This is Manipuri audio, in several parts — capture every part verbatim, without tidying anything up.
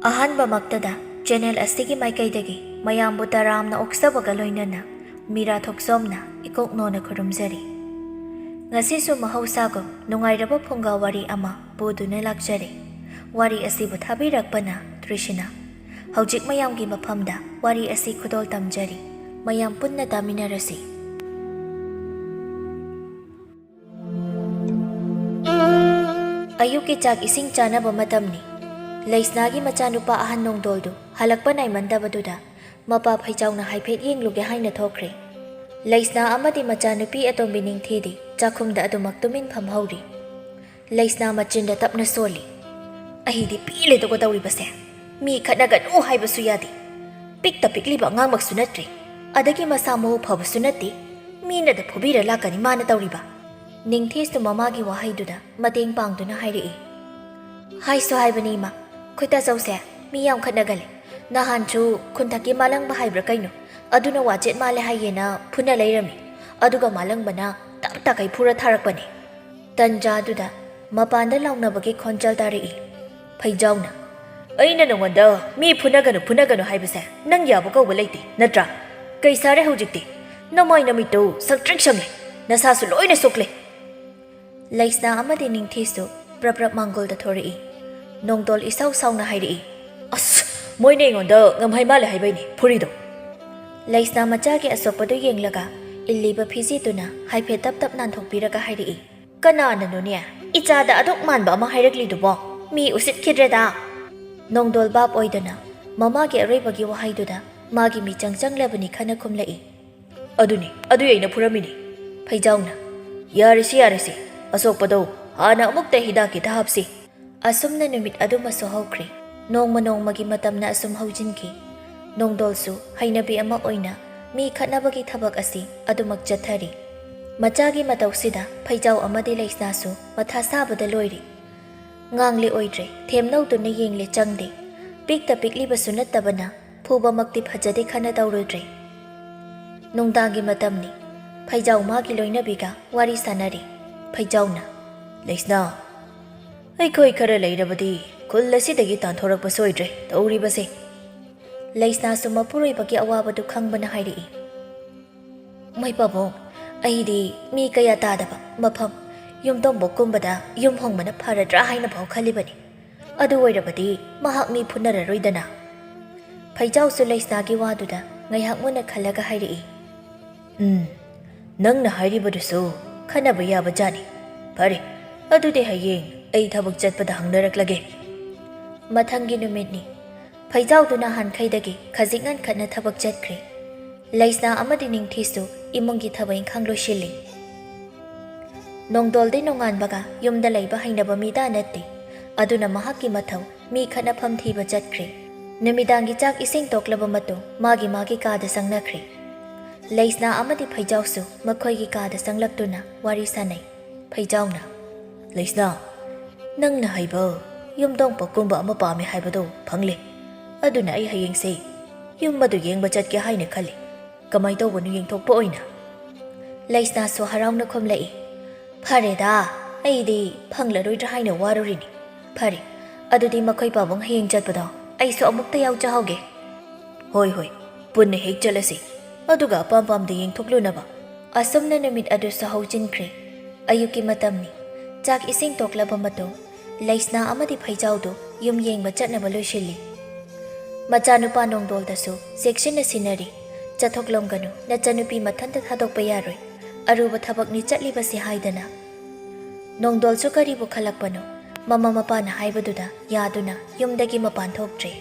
ꯑꯍꯥꯟꯕꯃꯛꯇꯗ ꯆꯦꯅꯦꯜ ꯑꯁꯤꯒꯤ ꯃꯥꯏꯀꯩꯗꯒꯤ ꯃꯌꯥꯝꯕꯨ ꯇꯔꯥꯝꯅ ꯑꯣꯛꯆꯕꯒ ꯂꯣꯏꯅꯅ ꯃꯤꯔꯥ ꯊꯣꯛꯆꯣꯝꯅ ꯏꯀꯣꯛ ꯅꯣꯟꯅ ꯈꯨꯔꯨꯝꯖꯔꯤ꯫ ꯉꯁꯤꯁꯨ ꯃꯍꯧꯁꯥꯒꯨꯝ ꯅꯨꯡꯉꯥꯏꯔꯕ ꯐꯨꯡꯒꯥ ꯋꯥꯔꯤ ꯑꯃ ꯄꯨꯗꯨꯅ ꯂꯥꯛꯆꯔꯤ꯫ ꯋꯥꯔꯤ ꯑꯁꯤꯕꯨ ꯊꯥꯕꯤꯔꯛꯄꯅ ꯇ꯭ꯔꯤꯁꯤꯅ꯫ ꯍꯧꯖꯤꯛ ꯃꯌꯥꯝꯒꯤ ꯃꯐꯝꯗ ꯋꯥꯔꯤ ꯑꯁꯤ ꯈꯨꯗꯣꯜ ꯇꯝꯖꯔꯤ꯫ ꯃꯌꯥꯝ ꯄꯨꯟꯅ ꯇꯥꯃꯤꯟꯅꯔꯁꯤ꯫ ꯑꯌꯨꯛꯀꯤ ꯆꯥꯛ ꯏꯁꯤꯡ ꯆꯥꯅꯕ ꯃꯇꯝꯅꯤ꯫ ꯂꯩꯁꯅꯥꯒꯤ ꯃꯆꯥꯅꯨꯄꯥ ꯑꯍꯟ ꯅꯣꯡꯗꯣꯜꯗꯨ ꯍꯜꯂꯛꯄ ꯅꯥꯏꯃꯟꯗꯕꯗꯨꯗ ꯃꯄꯥ ꯐꯩꯖꯥꯎꯅ ꯍꯥꯏꯐꯦꯠ ꯌꯦꯡꯂꯨꯒꯦ ꯍꯥꯏꯅ ꯊꯣꯛꯈ꯭ꯔꯦ꯫ ꯂꯩꯁꯅꯥ ꯑꯃꯗꯤ ꯃꯆꯥꯅꯨꯄꯤ ꯑꯇꯣꯝꯕꯤ ꯅꯤꯡꯊꯤꯗꯤ ꯆꯥꯛꯈꯨꯝꯗ ꯑꯗꯨꯃꯛ ꯇꯨꯃꯤꯟ ꯐꯝꯍꯧꯔꯤ꯫ ꯂꯩꯁꯅꯥ ꯃꯆꯤꯟꯗ ꯇꯞꯅ ꯁꯣꯜꯂꯤ꯫ "ꯑꯩꯗꯤ ꯄꯦꯜꯂꯦꯗꯀꯣ ꯇꯧꯔꯤꯕꯁꯦ꯫ ꯃꯤ ꯈꯠꯅꯒꯅꯨ ꯍꯥꯏꯕꯁꯨ ꯌꯥꯗꯦ꯫ ꯄꯤꯛꯇ ꯄꯤꯛꯂꯤꯕ ꯑꯉꯥꯡꯃꯛꯁꯨ ꯅꯠꯇ꯭ꯔꯦ꯫ ꯑꯗꯒꯤ ꯃꯁꯥ ꯃꯎ ꯐꯕꯁꯨ ꯅꯠꯇꯦ꯫ ꯃꯤꯅꯗ ꯐꯨꯕꯤꯔ ꯂꯥꯛꯀꯅꯤ ꯃꯥꯅ ꯇꯧꯔꯤꯕ꯫" ꯅꯤꯡꯊꯤꯁꯨ ꯃꯃꯥꯒꯤ ꯋꯥꯍꯩꯗꯨꯗ ꯃꯇꯦꯡ ꯄꯥꯡꯗꯨꯅ ꯍꯥꯏꯔꯛꯏ꯫ "ꯍꯥꯏꯁꯨ ꯍꯥꯏꯕꯅꯤ ꯏꯃꯥ, ꯈꯨꯠꯇꯥꯆꯧꯁꯦ ꯃꯤ ꯌꯥꯝ ꯈꯠꯅꯒꯜꯂꯤ꯫ ꯅꯍꯥꯟꯁꯨ ꯈꯨꯟꯊꯛꯀꯤ ꯃꯥꯂꯪꯕ ꯍꯥꯏꯕ꯭ꯔꯥ ꯀꯩꯅꯣ, ꯑꯗꯨꯅ ꯋꯥꯆꯦꯠ ꯃꯥꯜꯂꯦ ꯍꯥꯏꯌꯦꯅ ꯐꯨꯅ ꯂꯩꯔꯝꯃꯤ꯫ ꯑꯗꯨꯒ ꯃꯥꯂꯪꯕꯅ ꯇꯞ ꯇꯥꯈꯩ ꯐꯨꯔ ꯊꯥꯔꯛꯄꯅꯦ꯫" ꯇꯟꯖꯥꯗꯨꯗ ꯃꯄꯥꯟꯗ ꯂꯥꯎꯅꯕꯒꯤ ꯈꯣꯟꯖꯦꯜ ꯇꯥꯔꯛꯏ꯫ ꯐꯩꯖꯥꯎꯅ, "ꯑꯩꯅ ꯅꯉꯣꯟꯗ ꯃꯤ ꯐꯨꯅꯒꯅꯨ, ꯐꯨꯅꯒꯅꯨ ꯍꯥꯏꯕꯁꯦ ꯅꯪ ꯌꯥꯕ ꯀꯧꯕ ꯂꯩꯇꯦ, ꯅꯠꯇ꯭ꯔꯥ? ꯀꯩ ꯁꯥꯔꯦ ꯍꯧꯖꯤꯛꯇꯤ? ꯅꯃꯥꯏ ꯅꯃꯤꯠꯇꯨ ꯁꯪꯇ꯭ꯔꯤꯛ ꯁꯪꯂꯦ, ꯅꯁꯥꯁꯨ ꯂꯣꯏꯅ ꯁꯣꯛꯂꯦ꯫" ꯂꯩꯁꯅꯥ ꯑꯃꯗꯤ ꯅꯤꯡꯊꯤꯁꯨ ꯄ꯭ꯔꯞ ꯄ꯭ꯔꯞ ꯃꯥꯡꯒꯣꯜꯗ ꯊꯣꯔꯛꯏ꯫ ꯅꯣꯡꯗꯣꯜ ꯏꯁꯥꯎ ꯁꯥꯎꯅ ꯍꯥꯏꯔꯛꯏ꯫ "ꯑꯁ, ꯃꯣꯏꯅ ꯑꯩꯉꯣꯟꯗ ꯉꯝꯍꯩ ꯃꯥꯜꯂꯦ ꯍꯥꯏꯕꯩꯅꯦ ꯐꯨꯔꯤꯗꯣ꯫" ꯂꯩꯁꯅꯥ ꯃꯆꯥꯒꯤ ꯑꯁꯣꯛꯄꯗꯨ ꯌꯦꯡꯂꯒ ꯏꯜꯂꯤꯕ ꯐꯤꯖꯤꯗꯨꯅ ꯍꯥꯏꯐꯦꯠ ꯇꯞ ꯇꯞ ꯅꯥꯟꯊꯣꯛꯄꯤꯔꯒ ꯍꯥꯏꯔꯛꯏ꯫ "ꯀꯅꯥꯅꯅꯣꯅꯦ ꯏꯆꯥꯗ ꯑꯗꯨꯛ ꯃꯥꯟꯕ ꯑꯃ ꯍꯥꯏꯔꯛꯂꯤꯗꯨꯕꯣ? ꯃꯤ ꯎꯁꯤꯠꯈꯤꯗ꯭ꯔꯦꯗ!" ꯅꯣꯡꯗꯣꯜ ꯚꯥꯞ ꯑꯣꯏꯗꯅ ꯃꯃꯥꯒꯤ ꯑꯔꯣꯏꯕꯒꯤ ꯋꯥꯍꯩꯗꯨꯗ ꯃꯥꯒꯤ ꯃꯤꯆꯪ ꯆꯪꯂꯕꯅꯤ ꯈꯟꯅ ꯈꯨꯝꯂꯛꯏ꯫ "ꯑꯗꯨꯅꯤ, ꯑꯗꯨ ꯑꯩꯅ ꯐꯨꯔꯝꯃꯤꯅꯤ꯫" ꯐꯩꯖꯥꯎꯅ, "ꯌꯥꯔꯦꯁꯤ, ꯌꯥꯔꯦꯁꯤ꯫ ꯑꯁꯣꯛꯄꯗꯣ ꯍꯥꯟꯅ ꯑꯃꯨꯛꯇ ꯍꯤꯗꯥꯛꯀꯤꯗ ꯍꯥꯞꯁꯤ꯫" ꯑꯁꯨꯝꯅ ꯅꯨꯃꯤꯠ ꯑꯗꯨꯃꯁꯨ ꯍꯧꯈ꯭ꯔꯦ꯫ ꯅꯣꯡꯃ ꯅꯣꯡꯃꯒꯤ ꯃꯇꯝꯅ ꯑꯁꯨꯝ ꯍꯧꯖꯤꯟꯈꯤ꯫ ꯅꯣꯡꯗꯣꯜꯁꯨ ꯍꯩꯅꯕꯤ ꯑꯃ ꯑꯣꯏꯅ ꯃꯤ ꯈꯠꯅꯕꯒꯤ ꯊꯕꯛ ꯑꯁꯤ ꯑꯗꯨꯃꯛ ꯆꯠꯊꯔꯤ꯫ ꯃꯆꯥꯒꯤ ꯃꯇꯧꯁꯤꯗ ꯐꯩꯖꯥꯎ ꯑꯃꯗꯤ ꯂꯩꯁꯅꯥꯁꯨ ꯃꯊꯥ ꯁꯥꯕꯗ ꯂꯣꯏꯔꯤ꯫ ꯉꯥꯡꯂꯦ ꯑꯣꯏꯗ꯭ꯔꯦ, ꯊꯦꯝꯅꯧꯗꯨꯅ ꯌꯦꯡꯂꯦ ꯆꯪꯗꯦ꯫ ꯄꯤꯛꯇ ꯄꯤꯛꯂꯤꯕꯁꯨ ꯅꯠꯇꯕꯅ ꯐꯨꯕꯃꯛꯇꯤ ꯐꯖꯗꯦ ꯈꯟꯅ ꯇꯧꯔꯨꯗ꯭ꯔꯦ꯫ ꯅꯨꯡꯗꯥꯡꯒꯤ ꯃꯇꯝꯅꯤ꯫ ꯐꯩꯖꯥꯎ ꯃꯥꯒꯤ ꯂꯣꯏꯅꯕꯤꯒ ꯋꯥꯔꯤ ꯁꯥꯟꯅꯔꯤ꯫ ꯐꯩꯖꯥꯎꯅ, "ꯂꯩꯁꯅꯥ, ꯑꯩꯈꯣꯏ ꯈꯔ ꯂꯩꯔꯕꯗꯤ ꯈꯨꯜ ꯑꯁꯤꯗꯒꯤ ꯇꯥꯟꯊꯣꯔꯛꯄ ꯁꯣꯏꯗ꯭ꯔꯦ ꯇꯧꯔꯤꯕꯁꯦ꯫ ꯂꯩꯁꯅꯥꯁꯨ ꯃꯄꯨꯔꯣꯏꯕꯒꯤ ꯑꯋꯥꯕꯗꯨ ꯈꯪꯕꯅ ꯍꯥꯏꯔꯛꯏ, "ꯃꯣꯏ ꯄꯥꯕꯨꯡ, ꯑꯩꯗꯤ ꯃꯤ ꯀꯌꯥ ꯇꯥꯗꯕ ꯃꯐꯝ ꯌꯨꯝꯊꯣꯡꯕ ꯀꯨꯝꯕꯗ ꯌꯨꯝ ꯍꯣꯡꯕꯅ ꯐꯔꯗ꯭ꯔꯥ ꯍꯥꯏꯅ ꯐꯥꯎ ꯈꯜꯂꯤꯕꯅꯤ꯫ ꯑꯗꯨ ꯑꯣꯏꯔꯕꯗꯤ ꯃꯍꯥꯛ ꯃꯤ ꯐꯨꯅꯔꯔꯣꯏꯗꯅ?" ꯐꯩꯖꯥꯎꯁꯨ ꯂꯩꯁꯅꯥꯒꯤ ꯋꯥꯗꯨꯗ ꯉꯥꯏꯍꯥꯛ ꯃꯨꯟꯅ ꯈꯜꯂꯒ ꯍꯥꯏꯔꯛꯏ, "ꯎꯝ, ꯅꯪꯅ ꯍꯥꯏꯔꯤꯕꯗꯨꯁꯨ ꯈꯟꯅꯕ ꯌꯥꯕ ꯖꯥꯠꯅꯤ꯫ ꯐꯔꯦ, ꯑꯗꯨꯗꯤ ꯍꯌꯦꯡ ꯑꯩ ꯊꯕꯛ ꯆꯠꯄꯗ ꯍꯪꯅꯔꯛꯂꯒꯦ꯫" ꯃꯊꯪꯒꯤ ꯅꯨꯃꯤꯠꯅꯤ꯫ ꯐꯩꯖꯥꯎꯗꯨ ꯅꯍꯥꯟꯈꯩꯗꯒꯤ ꯈꯖꯤꯛ ꯉꯟꯈꯠꯅ ꯊꯕꯛ ꯆꯠꯈ꯭ꯔꯦ꯫ ꯂꯩꯁꯅꯥ ꯑꯃꯗꯤ ꯅꯤꯡꯊꯤꯁꯨ ꯏꯃꯨꯡꯒꯤ ꯊꯕꯛ ꯏꯪꯈꯥꯡ ꯂꯣꯏꯁꯤꯜꯂꯤ꯫ ꯅꯣꯡꯗꯣꯜꯗꯤ ꯅꯣꯡꯉꯥꯟꯕꯒ ꯌꯨꯝꯗ ꯂꯩꯕ ꯍꯩꯅꯕ ꯃꯤꯗꯥ ꯅꯠꯇꯦ꯫ ꯑꯗꯨꯅ ꯃꯍꯥꯛꯀꯤ ꯃꯊꯧ ꯃꯤ ꯈꯠꯅꯐꯝ ꯊꯤꯕ ꯆꯠꯈ꯭ꯔꯦ꯫ ꯅꯨꯃꯤꯗꯥꯡꯒꯤ ꯆꯥꯛ ꯏꯁꯤꯡ ꯇꯣꯛꯂꯕ ꯃꯇꯨꯡ ꯃꯥꯒꯤ ꯃꯥꯒꯤ ꯀꯥꯗ ꯆꯪꯅꯈ꯭ꯔꯦ꯫ ꯂꯩꯁꯅꯥ ꯑꯃꯗꯤ ꯐꯩꯖꯥꯎꯁꯨ ꯃꯈꯣꯏꯒꯤ ꯀꯥꯗ ꯆꯪꯂꯛꯇꯨꯅ ꯋꯥꯔꯤ ꯁꯥꯅꯩ꯫ ꯐꯩꯖꯥꯎꯅ, "ꯂꯩꯁꯅꯥ, ꯅꯪꯅ ꯍꯩꯕ ꯌꯨꯝꯗꯣꯡ ꯄꯣꯛꯀꯨꯝꯕ ꯑꯃ ꯄꯥꯝꯃꯦ ꯍꯥꯏꯕꯗꯣ ꯐꯪꯂꯦ꯫ ꯑꯗꯨꯅ ꯑꯩ ꯍꯌꯦꯡꯁꯦ ꯌꯨꯝ ꯑꯗꯨ ꯌꯦꯡꯕ ꯆꯠꯀꯦ ꯍꯥꯏꯅ ꯈꯜꯂꯤ꯫ ꯀꯃꯥꯏ ꯇꯧꯕꯅꯣ ꯌꯦꯡꯊꯣꯛꯄ ꯑꯣꯏꯅ?" ꯂꯩꯁꯅꯥꯁꯨ ꯍꯔꯥꯎꯅ ꯈꯨꯝꯂꯛꯏ, "ꯐꯔꯦꯗ, ꯑꯩꯗꯤ ꯐꯪꯂꯔꯣꯏꯗ꯭ꯔꯥ ꯍꯥꯏꯅ ꯋꯥꯔꯨꯔꯤꯅꯤ꯫ ꯐꯔꯦ, ꯑꯗꯨꯗꯤ ꯃꯈꯣꯏ ꯄꯥꯕꯨꯡ ꯍꯌꯦꯡ ꯆꯠꯄꯗꯣ ꯑꯩꯁꯨ ꯑꯃꯨꯛꯇ ꯌꯥꯎꯖꯍꯧꯒꯦ꯫" "ꯍꯣꯏ, ꯍꯣꯏ, ꯄꯨꯟꯅ ꯍꯦꯛ ꯆꯠꯂꯁꯤ꯫ ꯑꯗꯨꯒ ꯑꯄꯥꯝ ꯄꯥꯝꯗ ꯌꯦꯡꯊꯣꯛꯂꯨꯅꯕ꯫" ꯑꯁꯨꯝꯅ ꯅꯨꯃꯤꯠ ꯑꯗꯨꯁꯨ ꯍꯧꯖꯤꯟꯈ꯭ꯔꯦ꯫ ꯑꯌꯨꯛꯀꯤ ꯃꯇꯝꯅꯤ꯫ ꯆꯥꯛ ꯏꯁꯤꯡ ꯇꯣꯛꯂꯕ ꯃꯇꯨꯡ ꯂꯩꯁꯅꯥ ꯑꯃꯗꯤ ꯐꯩꯖꯥꯎꯗꯨ ꯌꯨꯝ ꯌꯦꯡꯕ ꯆꯠꯅꯕ ꯂꯣꯏꯁꯤꯜꯂꯤ꯫ ꯃꯆꯥꯅꯨꯄꯥ ꯅꯣꯡꯗꯣꯜꯗꯁꯨ ꯆꯦꯛꯁꯤꯟꯅ ꯁꯤꯟꯅꯔꯤ꯫ "ꯆꯠꯊꯣꯛꯂꯝꯒꯅꯨ, ꯅꯆꯟꯅꯨꯄꯤ ꯃꯊꯟꯇ ꯊꯥꯗꯣꯛꯄ ꯌꯥꯔꯣꯏ꯫ ꯑꯔꯨꯕ ꯊꯕꯛꯅꯤ ꯆꯠꯂꯤꯕꯁꯤ" ꯍꯥꯏꯗꯅ꯫ ꯅꯣꯡꯗꯣꯜꯁꯨ ꯀꯔꯤꯕꯨ ꯈꯜꯂꯛꯄꯅꯣ, ꯃꯃꯥ ꯃꯄꯥꯅ ꯍꯥꯏꯕꯗꯨꯗ ꯌꯥꯗꯨꯅ ꯌꯨꯝꯗꯒꯤ ꯃꯄꯥꯟ ꯊꯣꯛꯇ꯭ꯔꯦ꯫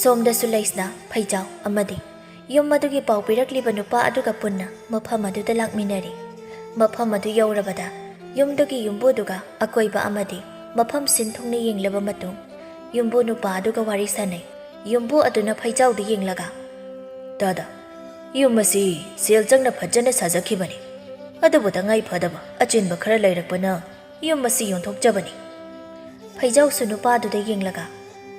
ꯁꯣꯝꯗꯁꯨ ꯂꯩꯁꯅꯥ, ꯐꯩꯖꯥꯎ ꯑꯃꯗꯤ ꯌꯨꯝ ꯑꯗꯨꯒꯤ ꯄꯥꯎ ꯄꯤꯔꯛꯂꯤꯕ ꯅꯨꯄꯥ ꯑꯗꯨꯒ ꯄꯨꯟꯅ ꯃꯐꯝ ꯑꯗꯨꯗ ꯂꯥꯛꯃꯤꯟꯅꯔꯤ꯫ ꯃꯐꯝ ꯑꯗꯨ ꯌꯧꯔꯕꯗ ꯌꯨꯝꯗꯨꯒꯤ ꯌꯨꯝꯕꯨꯗꯨꯒ ꯑꯀꯣꯏꯕ ꯑꯃꯗꯤ ꯃꯐꯝ ꯁꯤꯟ ꯊꯨꯡꯅ ꯌꯦꯡꯂꯕ ꯃꯇꯨꯡ ꯌꯨꯝꯕꯨ ꯅꯨꯄꯥ ꯑꯗꯨꯒ ꯋꯥꯔꯤ ꯁꯥꯅꯩ꯫ ꯌꯨꯝꯕꯨ ꯑꯗꯨꯅ ꯐꯩꯖꯥꯎꯗ ꯌꯦꯡꯂꯒ, "ꯗꯥꯗꯥ, ꯌꯨꯝ ꯑꯁꯤ ꯁꯦꯜ ꯆꯪꯅ ꯐꯖꯅ ꯁꯥꯖꯈꯤꯕꯅꯤ, ꯑꯗꯨꯕꯨ ꯇꯉꯥꯏ ꯐꯗꯕ ꯑꯆꯤꯟꯕ ꯈꯔ ꯂꯩꯔꯛꯄꯅ ꯌꯨꯝ ꯑꯁꯤ ꯌꯣꯟꯊꯣꯛꯆꯕꯅꯤ꯫" ꯐꯩꯖꯥꯎꯁꯨ ꯅꯨꯄꯥꯗꯨꯗ ꯌꯦꯡꯂꯒ,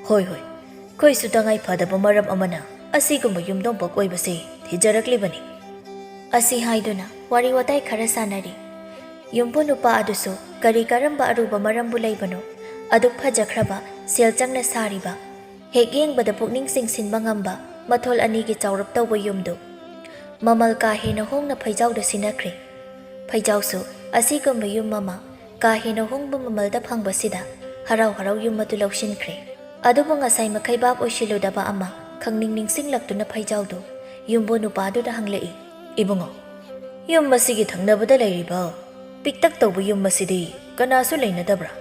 "ꯍꯣꯏ, ꯍꯣꯏ, ꯑꯩꯈꯣꯏꯁꯨ ꯇꯉꯥꯏ ꯐꯗꯕ ꯃꯔꯝ ꯑꯃꯅ ꯑꯁꯤꯒꯨꯝꯕ ꯌꯨꯝꯗꯣꯡꯄꯣꯛ ꯑꯣꯏꯕꯁꯦ ꯊꯤꯖꯔꯛꯂꯤꯕꯅꯤ꯫" ꯑꯁꯤ ꯍꯥꯏꯗꯨꯅ ꯋꯥꯔꯤ ꯋꯥꯇꯥꯏ ꯈꯔ ꯁꯥꯟꯅꯔꯤ꯫ ꯌꯨꯝꯕꯨ ꯅꯨꯄꯥ ꯑꯗꯨꯁꯨ ꯀꯔꯤ ꯀꯔꯝꯕ ꯑꯔꯨꯕ ꯃꯔꯝꯕꯨ ꯂꯩꯕꯅꯣ, ꯑꯗꯨꯛ ꯐꯖꯈ꯭ꯔꯕ, ꯁꯦꯜ ꯆꯪꯅ ꯁꯥꯔꯤꯕ, ꯍꯦꯛ ꯌꯦꯡꯕꯗ ꯄꯨꯛꯅꯤꯡ ꯆꯤꯡꯁꯤꯟꯕ ꯉꯝꯕ ꯃꯊꯣꯜ ꯑꯅꯤꯒꯤ ꯆꯥꯎꯔꯞ ꯇꯧꯕ ꯌꯨꯝꯗꯨ ꯃꯃꯜ ꯀꯥ ꯍꯦꯟꯅ ꯍꯣꯡꯅ ꯐꯩꯖꯥꯎꯗ ꯁꯤꯟꯅꯈ꯭ꯔꯦ꯫ ꯐꯩꯖꯥꯎꯁꯨ ꯑꯁꯤꯒꯨꯝꯕ ꯌꯨꯝ ꯑꯃ ꯀꯥ ꯍꯦꯟꯅ ꯍꯣꯡꯕ ꯃꯃꯜꯗ ꯐꯪꯕꯁꯤꯗ ꯍꯔꯥꯎ ꯍꯔꯥꯎ ꯌꯨꯝ ꯑꯗꯨ ꯂꯧꯁꯤꯟꯈ꯭ꯔꯦ꯫ ꯑꯗꯨꯕꯨ ꯉꯁꯥꯏ ꯃꯈꯩ ꯚꯥꯞ ꯑꯣꯏꯁꯤꯜꯂꯨꯗꯕ ꯑꯃ ꯈꯪꯅꯤꯡ ꯅꯤꯡꯁꯤꯡꯂꯛꯇꯨꯅ ꯐꯩꯖꯥꯎꯗꯨ ꯌꯨꯝꯕꯨ ꯅꯨꯄꯥꯗꯨꯗ ꯍꯪꯂꯛꯏ꯫ "ꯏꯕꯨꯡꯉꯣ, ꯌꯨꯝ ꯑꯁꯤꯒꯤ ꯊꯪꯅꯕꯗ ꯂꯩꯔꯤꯕ ꯄꯤꯛꯇꯛ ꯇꯧꯕ ꯌꯨꯝ ꯑꯁꯤꯗꯤ ꯀꯅꯥꯁꯨ ꯂꯩꯅꯗꯕ꯭ꯔꯥ?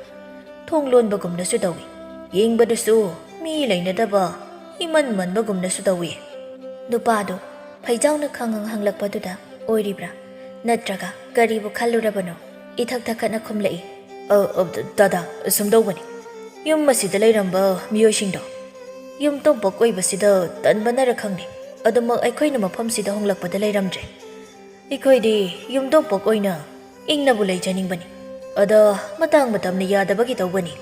ꯊꯣꯡ ꯂꯣꯟꯕꯒꯨꯝꯅꯁꯨ ꯇꯧꯏ꯫ ꯌꯦꯡꯕꯗꯁꯨ ꯃꯤ ꯂꯩꯅꯗꯕ ꯏꯃꯟ ꯃꯟꯕꯒꯨꯝꯅꯁꯨ ꯇꯧꯏ꯫" ꯅꯨꯄꯥꯗꯨ ꯐꯩꯖꯥꯎꯅ ꯈꯪꯉꯪ ꯍꯪꯂꯛꯄꯗꯨꯗ ꯑꯣꯏꯔꯤꯕ꯭ꯔꯥ, ꯅꯠꯇ꯭ꯔꯒ ꯀꯔꯤꯕꯨ ꯈꯜꯂꯨꯔꯕꯅꯣ? ꯏꯊꯛ ꯊꯛꯀꯠꯅ ꯈꯨꯝꯂꯛꯏ꯫ "ꯑ, ꯑ, ꯗ-, ꯗꯥꯗꯥ, ꯑꯁꯨꯝ ꯇꯧꯕꯅꯤ꯫ ꯌꯨꯝ ꯑꯁꯤꯗ ꯂꯩꯔꯝꯕ ꯃꯤꯑꯣꯏꯁꯤꯡꯗꯣ ꯌꯨꯝ ꯇꯣꯝꯄꯣꯛ ꯑꯣꯏꯕꯁꯤꯗ ꯇꯟꯕꯅꯔ ꯈꯪꯗꯦ, ꯑꯗꯨꯃꯛ ꯑꯩꯈꯣꯏꯅ ꯃꯐꯝꯁꯤꯗ ꯍꯣꯡꯂꯛꯄꯗ ꯂꯩꯔꯝꯗ꯭ꯔꯦ꯫ ꯑꯩꯈꯣꯏꯗꯤ ꯌꯨꯝ ꯇꯣꯝꯄꯣꯛ ꯑꯣꯏꯅ ꯏꯪꯅꯕꯨ ꯂꯩꯖꯅꯤꯡꯕꯅꯤ꯫ ꯑꯗ ꯃꯇꯥꯡ ꯃꯇꯝꯅ ꯌꯥꯗꯕꯒꯤ ꯇꯧꯕꯅꯤ꯫"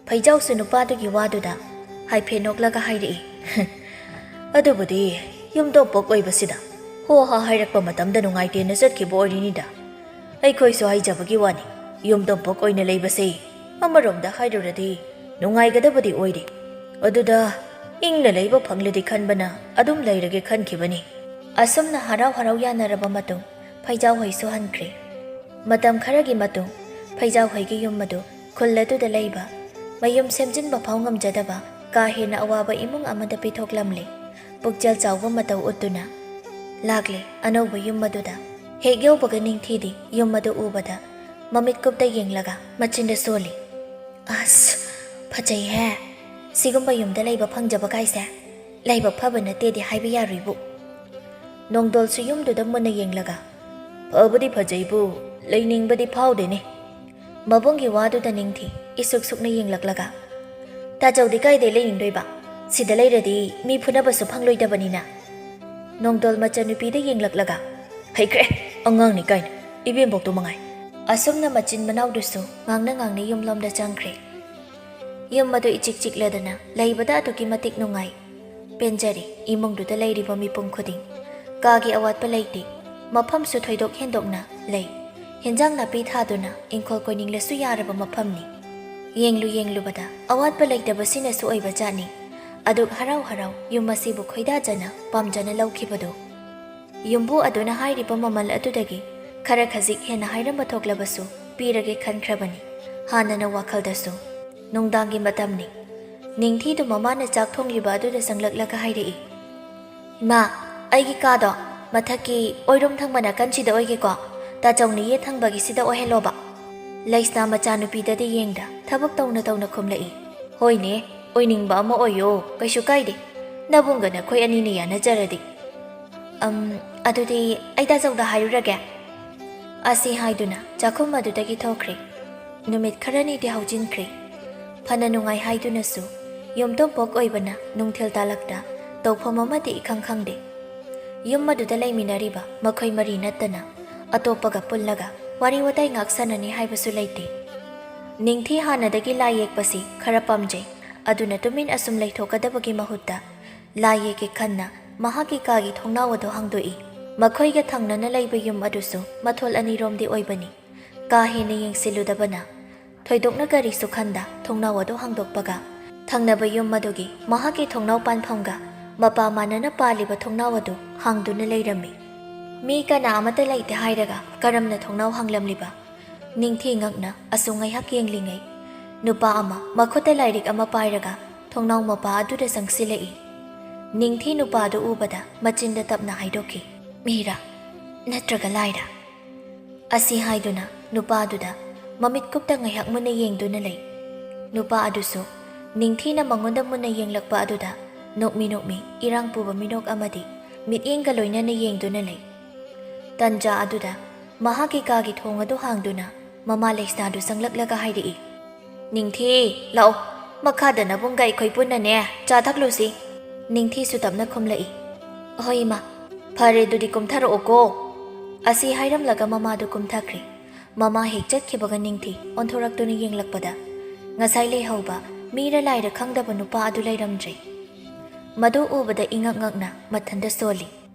ꯐꯩꯖꯥꯎꯁꯨ ꯅꯨꯄꯥꯗꯨꯒꯤ ꯋꯥꯗꯨꯗ ꯍꯥꯏꯐꯦꯠ ꯅꯣꯛꯂꯒ ꯍꯥꯏꯔꯛꯏ꯫ "ꯑꯗꯨꯕꯨꯗꯤ ꯌꯨꯝ ꯇꯣꯝꯄꯣꯛ ꯑꯣꯏꯕꯁꯤꯗ ꯍꯣ ꯍꯥ ꯍꯥꯏꯔꯛꯄ ꯃꯇꯝꯗ ꯅꯨꯡꯉꯥꯏꯇꯦꯅ ꯆꯠꯈꯤꯕ ꯑꯣꯏꯔꯤꯅꯤꯗ꯫ ꯑꯩꯈꯣꯏꯁꯨ ꯍꯥꯏꯖꯕꯒꯤ ꯋꯥꯅꯤ, ꯌꯨꯝ ꯇꯣꯝꯄꯣꯛ ꯑꯣꯏꯅ ꯂꯩꯕꯁꯦ ꯑꯃꯔꯣꯝꯗ ꯍꯥꯏꯔꯨꯔꯗꯤ ꯅꯨꯡꯉꯥꯏꯒꯗꯕꯗꯤ ꯑꯣꯏꯔꯤ꯫ ꯑꯗꯨꯗ ꯏꯪꯅ ꯂꯩꯕ ꯐꯪꯂꯗꯤ ꯈꯟꯕꯅ ꯑꯗꯨꯝ ꯂꯩꯔꯒꯦ ꯈꯟꯈꯤꯕꯅꯤ꯫" ꯑꯁꯨꯝꯅ ꯍꯔꯥꯎ ꯍꯔꯥꯎ ꯌꯥꯅꯔꯕ ꯃꯇꯨꯡ ꯐꯩꯖꯥꯎ ꯍꯣꯏꯁꯨ ꯍꯟꯈ꯭ꯔꯦ꯫ ꯃꯇꯝ ꯈꯔꯒꯤ ꯃꯇꯨꯡ ꯐꯩꯖꯥꯎ ꯍꯣꯏꯒꯤ ꯌꯨꯝ ꯑꯗꯨ ꯈꯨꯜ ꯑꯗꯨꯗ ꯂꯩꯕ ꯃꯌꯨꯝ ꯁꯦꯝꯖꯤꯟꯕ ꯐꯥꯎ ꯉꯝꯖꯗꯕ ꯀꯥ ꯍꯦꯟꯅ ꯑꯋꯥꯕ ꯏꯃꯨꯡ ꯑꯃꯗ ꯄꯤꯊꯣꯛꯂꯝꯂꯦ꯫ ꯄꯨꯛꯆꯦꯜ ꯆꯥꯎꯕ ꯃꯇꯧ ꯎꯠꯇꯨꯅ ꯂꯥꯛꯂꯦ ꯑꯅꯧꯕ ꯌꯨꯝ ꯑꯗꯨꯗ꯫ ꯍꯦꯛ ꯌꯧꯕꯒ ꯅꯤꯡꯊꯤꯗꯤ ꯌꯨꯝ ꯑꯗꯨ ꯎꯕꯗ ꯃꯃꯤꯠ ꯀꯨꯞꯇ ꯌꯦꯡꯂꯒ ꯃꯆꯤꯟꯗ ꯁꯣꯜꯂꯤ꯫ "ꯑꯁ, ꯐꯖꯩꯍꯦ꯫ ꯁꯤꯒꯨꯝꯕ ꯌꯨꯝꯗ ꯂꯩꯕ ꯐꯪꯖꯕ ꯀꯥꯏꯁꯦ ꯂꯥꯏꯕꯛ ꯐꯕ ꯅꯠꯇꯦꯗꯤ ꯍꯥꯏꯕ ꯌꯥꯔꯣꯏꯕꯨ꯫" ꯅꯣꯡꯗꯣꯜꯁꯨ ꯌꯨꯝꯗꯨꯗ ꯃꯨꯟꯅ ꯌꯦꯡꯂꯒ, "ꯐꯕꯨꯗꯤ ꯐꯖꯩꯕꯨ, ꯂꯩꯅꯤꯡꯕꯗꯤ ꯐꯥꯎꯗꯦꯅꯦ꯫" ꯃꯕꯨꯡꯒꯤ ꯋꯥꯗꯨꯗ ꯅꯤꯡꯊꯤ ꯏꯁꯨꯛ ꯁꯨꯛꯅ ꯌꯦꯡꯂꯛꯂꯒ, "ꯇꯥꯖꯧꯗꯤ ꯀꯥꯏꯗꯩ ꯂꯩꯅꯤꯡꯗꯣꯏꯕ? ꯁꯤꯗ ꯂꯩꯔꯗꯤ ꯃꯤ ꯐꯨꯅꯕꯁꯨ ꯐꯪꯂꯣꯏꯗꯕꯅꯤꯅ꯫" ꯅꯣꯡꯗꯣꯜ ꯃꯆꯟꯅꯨꯄꯤꯗ ꯌꯦꯡꯂꯛꯂꯒ, "ꯍꯩꯈ꯭ꯔꯦ, ꯑꯉꯥꯡꯅꯤ ꯀꯥꯏꯅ, ꯏꯕꯦꯝꯕꯣꯛꯇꯣ ꯃꯉꯥꯏ꯫" ꯑꯁꯨꯝꯅ ꯃꯆꯤꯟ ꯃꯅꯥꯎꯗꯨꯁꯨ ꯉꯥꯡꯅ ꯉꯥꯡꯅ ꯌꯨꯝꯂꯣꯝꯗ ꯆꯪꯈ꯭ꯔꯦ꯫ ꯌꯨꯝ ꯑꯗꯨ ꯏꯆꯤꯛ ꯆꯤꯛꯂꯗꯅ ꯂꯩꯕꯗ ꯑꯗꯨꯛꯀꯤ ꯃꯇꯤꯛ ꯅꯨꯡꯉꯥꯏ꯫ ꯄꯦꯟꯖꯔꯦ ꯏꯃꯨꯡꯗꯨꯗ ꯂꯩꯔꯤꯕ ꯃꯤꯄꯨꯝ ꯈꯨꯗꯤꯡ꯫ ꯀꯥꯒꯤ ꯑꯋꯥꯠꯄ ꯂꯩꯇꯦ꯫ ꯃꯐꯝꯁꯨ ꯊꯣꯏꯗꯣꯛ ꯍꯦꯟꯗꯣꯛꯅ ꯂꯩ꯫ ꯍꯦꯟꯖꯥꯡ ꯅꯥꯄꯤ ꯊꯥꯗꯨꯅ ꯏꯪꯈꯣꯜ ꯀꯣꯏꯅꯤꯡꯂꯁꯨ ꯌꯥꯔꯕ ꯃꯐꯝꯅꯤ꯫ ꯌꯦꯡꯂꯨ ꯌꯦꯡꯂꯨꯕꯗ ꯑꯋꯥꯠꯄ ꯂꯩꯇꯕꯁꯤꯅꯁꯨ ꯑꯣꯏꯕ ꯖꯥꯠꯅꯤ꯫ ꯑꯗꯨꯛ ꯍꯔꯥꯎ ꯍꯔꯥꯎ ꯌꯨꯝ ꯑꯁꯤꯕꯨ ꯈꯣꯏꯗꯥꯖꯅ ꯄꯥꯝꯖꯅ ꯂꯧꯈꯤꯕꯗꯨ꯫ ꯌꯨꯝꯕꯨ ꯑꯗꯨꯅ ꯍꯥꯏꯔꯤꯕ ꯃꯃꯜ ꯑꯗꯨꯗꯒꯤ ꯈꯔ ꯈꯖꯤꯛ ꯍꯦꯟꯅ ꯍꯥꯏꯔꯝꯕ ꯊꯣꯛꯂꯕꯁꯨ ꯄꯤꯔꯒꯦ ꯈꯟꯈ꯭ꯔꯕꯅꯤ꯫ ꯍꯥꯟꯅꯅ ꯋꯥꯈꯜꯗꯁꯨ ꯅꯨꯡꯗꯥꯡꯒꯤ ꯃꯇꯝꯅꯤ꯫ ꯅꯤꯡꯊꯤꯗꯨ ꯃꯃꯥꯅ ꯆꯥꯛ ꯊꯣꯡꯂꯤꯕ ꯑꯗꯨꯗ ꯆꯪꯂꯛꯂꯒ ꯍꯥꯏꯔꯛꯏ, "ꯏꯃꯥ, ꯑꯩꯒꯤ ꯀꯥꯗꯣ ꯃꯊꯛꯀꯤ ꯑꯣꯏꯔꯣꯝ ꯊꯪꯕ ꯅꯥꯀꯟꯁꯤꯗ ꯑꯣꯏꯒꯦꯀꯣ꯫ ꯇꯥꯆꯧꯅ ꯌꯦꯠ ꯊꯪꯕꯒꯤꯁꯤꯗ ꯑꯣꯏꯍꯜꯂꯣꯕ꯫" ꯂꯩꯁꯅꯥ ꯃꯆꯥꯅꯨꯄꯤꯗꯗꯤ ꯌꯦꯡꯗ ꯊꯕꯛ ꯇꯧꯅ ꯇꯧꯅ ꯈꯨꯝꯂꯛꯏ, "ꯍꯣꯏꯅꯦ, ꯑꯣꯏꯅꯤꯡꯕ ꯑꯃ ꯑꯣꯏꯌꯣ, ꯀꯩꯁꯨ ꯀꯥꯏꯗꯦ꯫ ꯅꯕꯨꯡꯒ ꯅꯈꯣꯏ ꯑꯅꯤꯅ ꯌꯥꯅꯖꯔꯗꯤ꯫ ꯑꯝ, ꯑꯗꯨꯗꯤ ꯑꯩ ꯇꯥꯆꯧꯗ ꯍꯥꯏꯔꯨꯔꯒꯦ꯫" ꯑꯁꯤ ꯍꯥꯏꯗꯨꯅ ꯆꯥꯛꯈꯨꯝ ꯑꯗꯨꯗꯒꯤ ꯊꯣꯛꯈ꯭ꯔꯦ꯫ ꯅꯨꯃꯤꯠ ꯈꯔꯅꯤꯗꯤ ꯍꯧꯖꯤꯟꯈ꯭ꯔꯦ꯫ ꯐꯅ ꯅꯨꯡꯉꯥꯏ ꯍꯥꯏꯗꯨꯅꯁꯨ ꯌꯨꯝꯊꯣꯡꯄꯣꯛ ꯑꯣꯏꯕꯅ ꯅꯨꯡꯊꯤꯜ ꯇꯥꯂꯛꯇ ꯇꯧꯐꯝ ꯑꯃꯗꯤ ꯏꯈꯪ ꯈꯪꯗꯦ꯫ ꯌꯨꯝ ꯑꯗꯨꯗ ꯂꯩꯃꯤꯟꯅꯔꯤꯕ ꯃꯈꯣꯏ ꯃꯔꯤ ꯅꯠꯇꯅ ꯑꯇꯣꯞꯄꯒ ꯄꯨꯜꯂꯒ ꯋꯥꯔꯤ ꯋꯥꯇꯥꯏ ꯉꯥꯛ ꯁꯥꯟꯅꯅꯤ ꯍꯥꯏꯕꯁꯨ ꯂꯩꯇꯦ꯫ ꯅꯤꯡꯊꯤ ꯍꯥꯟꯅꯗꯒꯤ ꯂꯥꯏ ꯌꯦꯛꯄꯁꯤ ꯈꯔ ꯄꯥꯝꯖꯩ꯫ ꯑꯗꯨꯅ ꯇꯨꯃꯤꯟ ꯑꯁꯨꯝ ꯂꯩꯊꯣꯛꯀꯗꯕꯒꯤ ꯃꯍꯨꯠꯇ ꯂꯥꯏ ꯌꯦꯛꯀꯦ ꯈꯟꯅ ꯃꯍꯥꯛꯀꯤ ꯀꯥꯒꯤ ꯊꯣꯡꯅꯥꯎ ꯑꯗꯨ ꯍꯥꯡꯗꯣꯛꯏ꯫ ꯃꯈꯣꯏꯒ ꯊꯪꯅꯅ ꯂꯩꯕ ꯌꯨꯝ ꯑꯗꯨꯁꯨ ꯃꯊꯣꯜ ꯑꯅꯤꯔꯣꯝꯗꯤ ꯑꯣꯏꯕꯅꯤ꯫ ꯀꯥ ꯍꯦꯟꯅ ꯌꯦꯡꯁꯤꯜꯂꯨꯗꯕꯅ ꯊꯣꯏꯗꯣꯛꯅ ꯀꯔꯤꯁꯨ ꯈꯟꯗ ꯊꯣꯡꯅꯥꯎ ꯑꯗꯨ ꯍꯥꯡꯗꯣꯛꯄꯒ ꯊꯪꯅꯕ ꯌꯨꯝ ꯑꯗꯨꯒꯤ ꯃꯍꯥꯛꯀꯤ ꯊꯣꯡꯅꯥꯎ ꯄꯥꯟꯐꯝꯒ ꯃꯄꯥ ꯃꯥꯟꯅꯅ ꯄꯥꯜꯂꯤꯕ ꯊꯣꯡꯅꯥꯎ ꯑꯗꯨ ꯍꯥꯡꯗꯨꯅ ꯂꯩꯔꯝꯃꯤ꯫ ꯃꯤ ꯀꯅꯥ ꯑꯃꯠꯇ ꯂꯩꯇꯦ ꯍꯥꯏꯔꯒ ꯀꯔꯝꯅ ꯊꯣꯡꯅꯥꯎ ꯍꯥꯡꯂꯝꯂꯤꯕ? ꯅꯤꯡꯊꯤ ꯉꯛꯅ ꯑꯁꯨꯝ ꯉꯥꯏꯍꯥꯛ ꯌꯦꯡꯂꯤꯉꯩ, ꯅꯨꯄꯥ ꯑꯃ ꯃꯈꯨꯠꯇ ꯂꯥꯏꯔꯤꯛ ꯑꯃ ꯄꯥꯏꯔꯒ ꯊꯣꯡꯅꯥꯎ ꯃꯄꯥ ꯑꯗꯨꯗ ꯆꯪꯁꯤꯜꯂꯛꯏ꯫ ꯅꯤꯡꯊꯤ ꯅꯨꯄꯥꯗꯨ ꯎꯕꯗ ꯃꯆꯤꯟꯗ ꯇꯞꯅ ꯍꯥꯏꯗꯣꯛꯈꯤ, "ꯃꯤꯔꯥ ꯅꯠꯇ꯭ꯔꯒ ꯂꯥꯏꯔꯥ?" ꯑꯁꯤ ꯍꯥꯏꯗꯨꯅ ꯅꯨꯄꯥꯗꯨꯗ ꯃꯃꯤꯠ ꯀꯨꯞꯇ ꯉꯥꯏꯍꯥꯛ ꯃꯨꯟꯅ ꯌꯦꯡꯗꯨꯅ ꯂꯩ꯫ ꯅꯨꯄꯥ ꯑꯗꯨꯁꯨ ꯅꯤꯡꯊꯤꯅ ꯃꯉꯣꯟꯗ ꯃꯨꯟꯅ ꯌꯦꯡꯂꯛꯄ ꯑꯗꯨꯗ ꯅꯣꯛꯃꯤ ꯅꯣꯛꯃꯤ ꯏꯔꯥꯡ ꯄꯨꯕ ꯃꯤꯅꯣꯛ ꯑꯃꯗꯤ ꯃꯤꯠꯌꯦꯡꯒ ꯂꯣꯏꯅꯅ ꯌꯦꯡꯗꯨꯅ ꯂꯩ꯫ ꯇꯟꯖꯥ ꯑꯗꯨꯗ ꯃꯍꯥꯛꯀꯤ ꯀꯥꯒꯤ ꯊꯣꯡ ꯑꯗꯨ ꯍꯥꯡꯗꯨꯅ ꯃꯃꯥ ꯂꯩꯁꯅꯥꯗꯨ ꯆꯪꯂꯛꯂꯒ ꯍꯥꯏꯔꯛꯏ, "ꯅꯤꯡꯊꯤ, ꯂꯥꯛꯑꯣ, ꯃꯈꯥꯗ ꯅꯕꯨꯡꯒ ꯑꯩꯈꯣꯏ ꯄꯨꯟꯅꯅꯦ ꯆꯥ ꯊꯛꯂꯨꯁꯤ꯫" ꯅꯤꯡꯊꯤꯁꯨ ꯇꯞꯅ ꯈꯨꯝꯂꯛꯏ, "ꯍꯣꯏ ꯏꯃꯥ, ꯐꯔꯦ ꯑꯗꯨꯗꯤ ꯀꯨꯝꯊꯔꯛꯑꯣꯀꯣ꯫" ꯑꯁꯤ ꯍꯥꯏꯔꯝꯂꯒ ꯃꯃꯥꯗꯨ ꯀꯨꯝꯊꯈ꯭ꯔꯦ꯫ ꯃꯃꯥ ꯍꯦꯛ ꯆꯠꯈꯤꯕꯒ ꯅꯤꯡꯊꯤ ꯑꯣꯟꯊꯣꯔꯛꯇꯨꯅ ꯌꯦꯡꯂꯛꯄꯗ ꯉꯁꯥꯏ ꯂꯩꯍꯧꯕ ꯃꯤꯔ ꯂꯥꯏꯔ ꯈꯪꯗꯕ ꯅꯨꯄꯥ ꯑꯗꯨ ꯂꯩꯔꯝꯗ꯭ꯔꯦ꯫ ꯃꯗꯨ ꯎꯕꯗ ꯏꯉꯛ ꯉꯛꯅ ꯃꯊꯟꯇ ꯁꯣꯜꯂꯤ꯫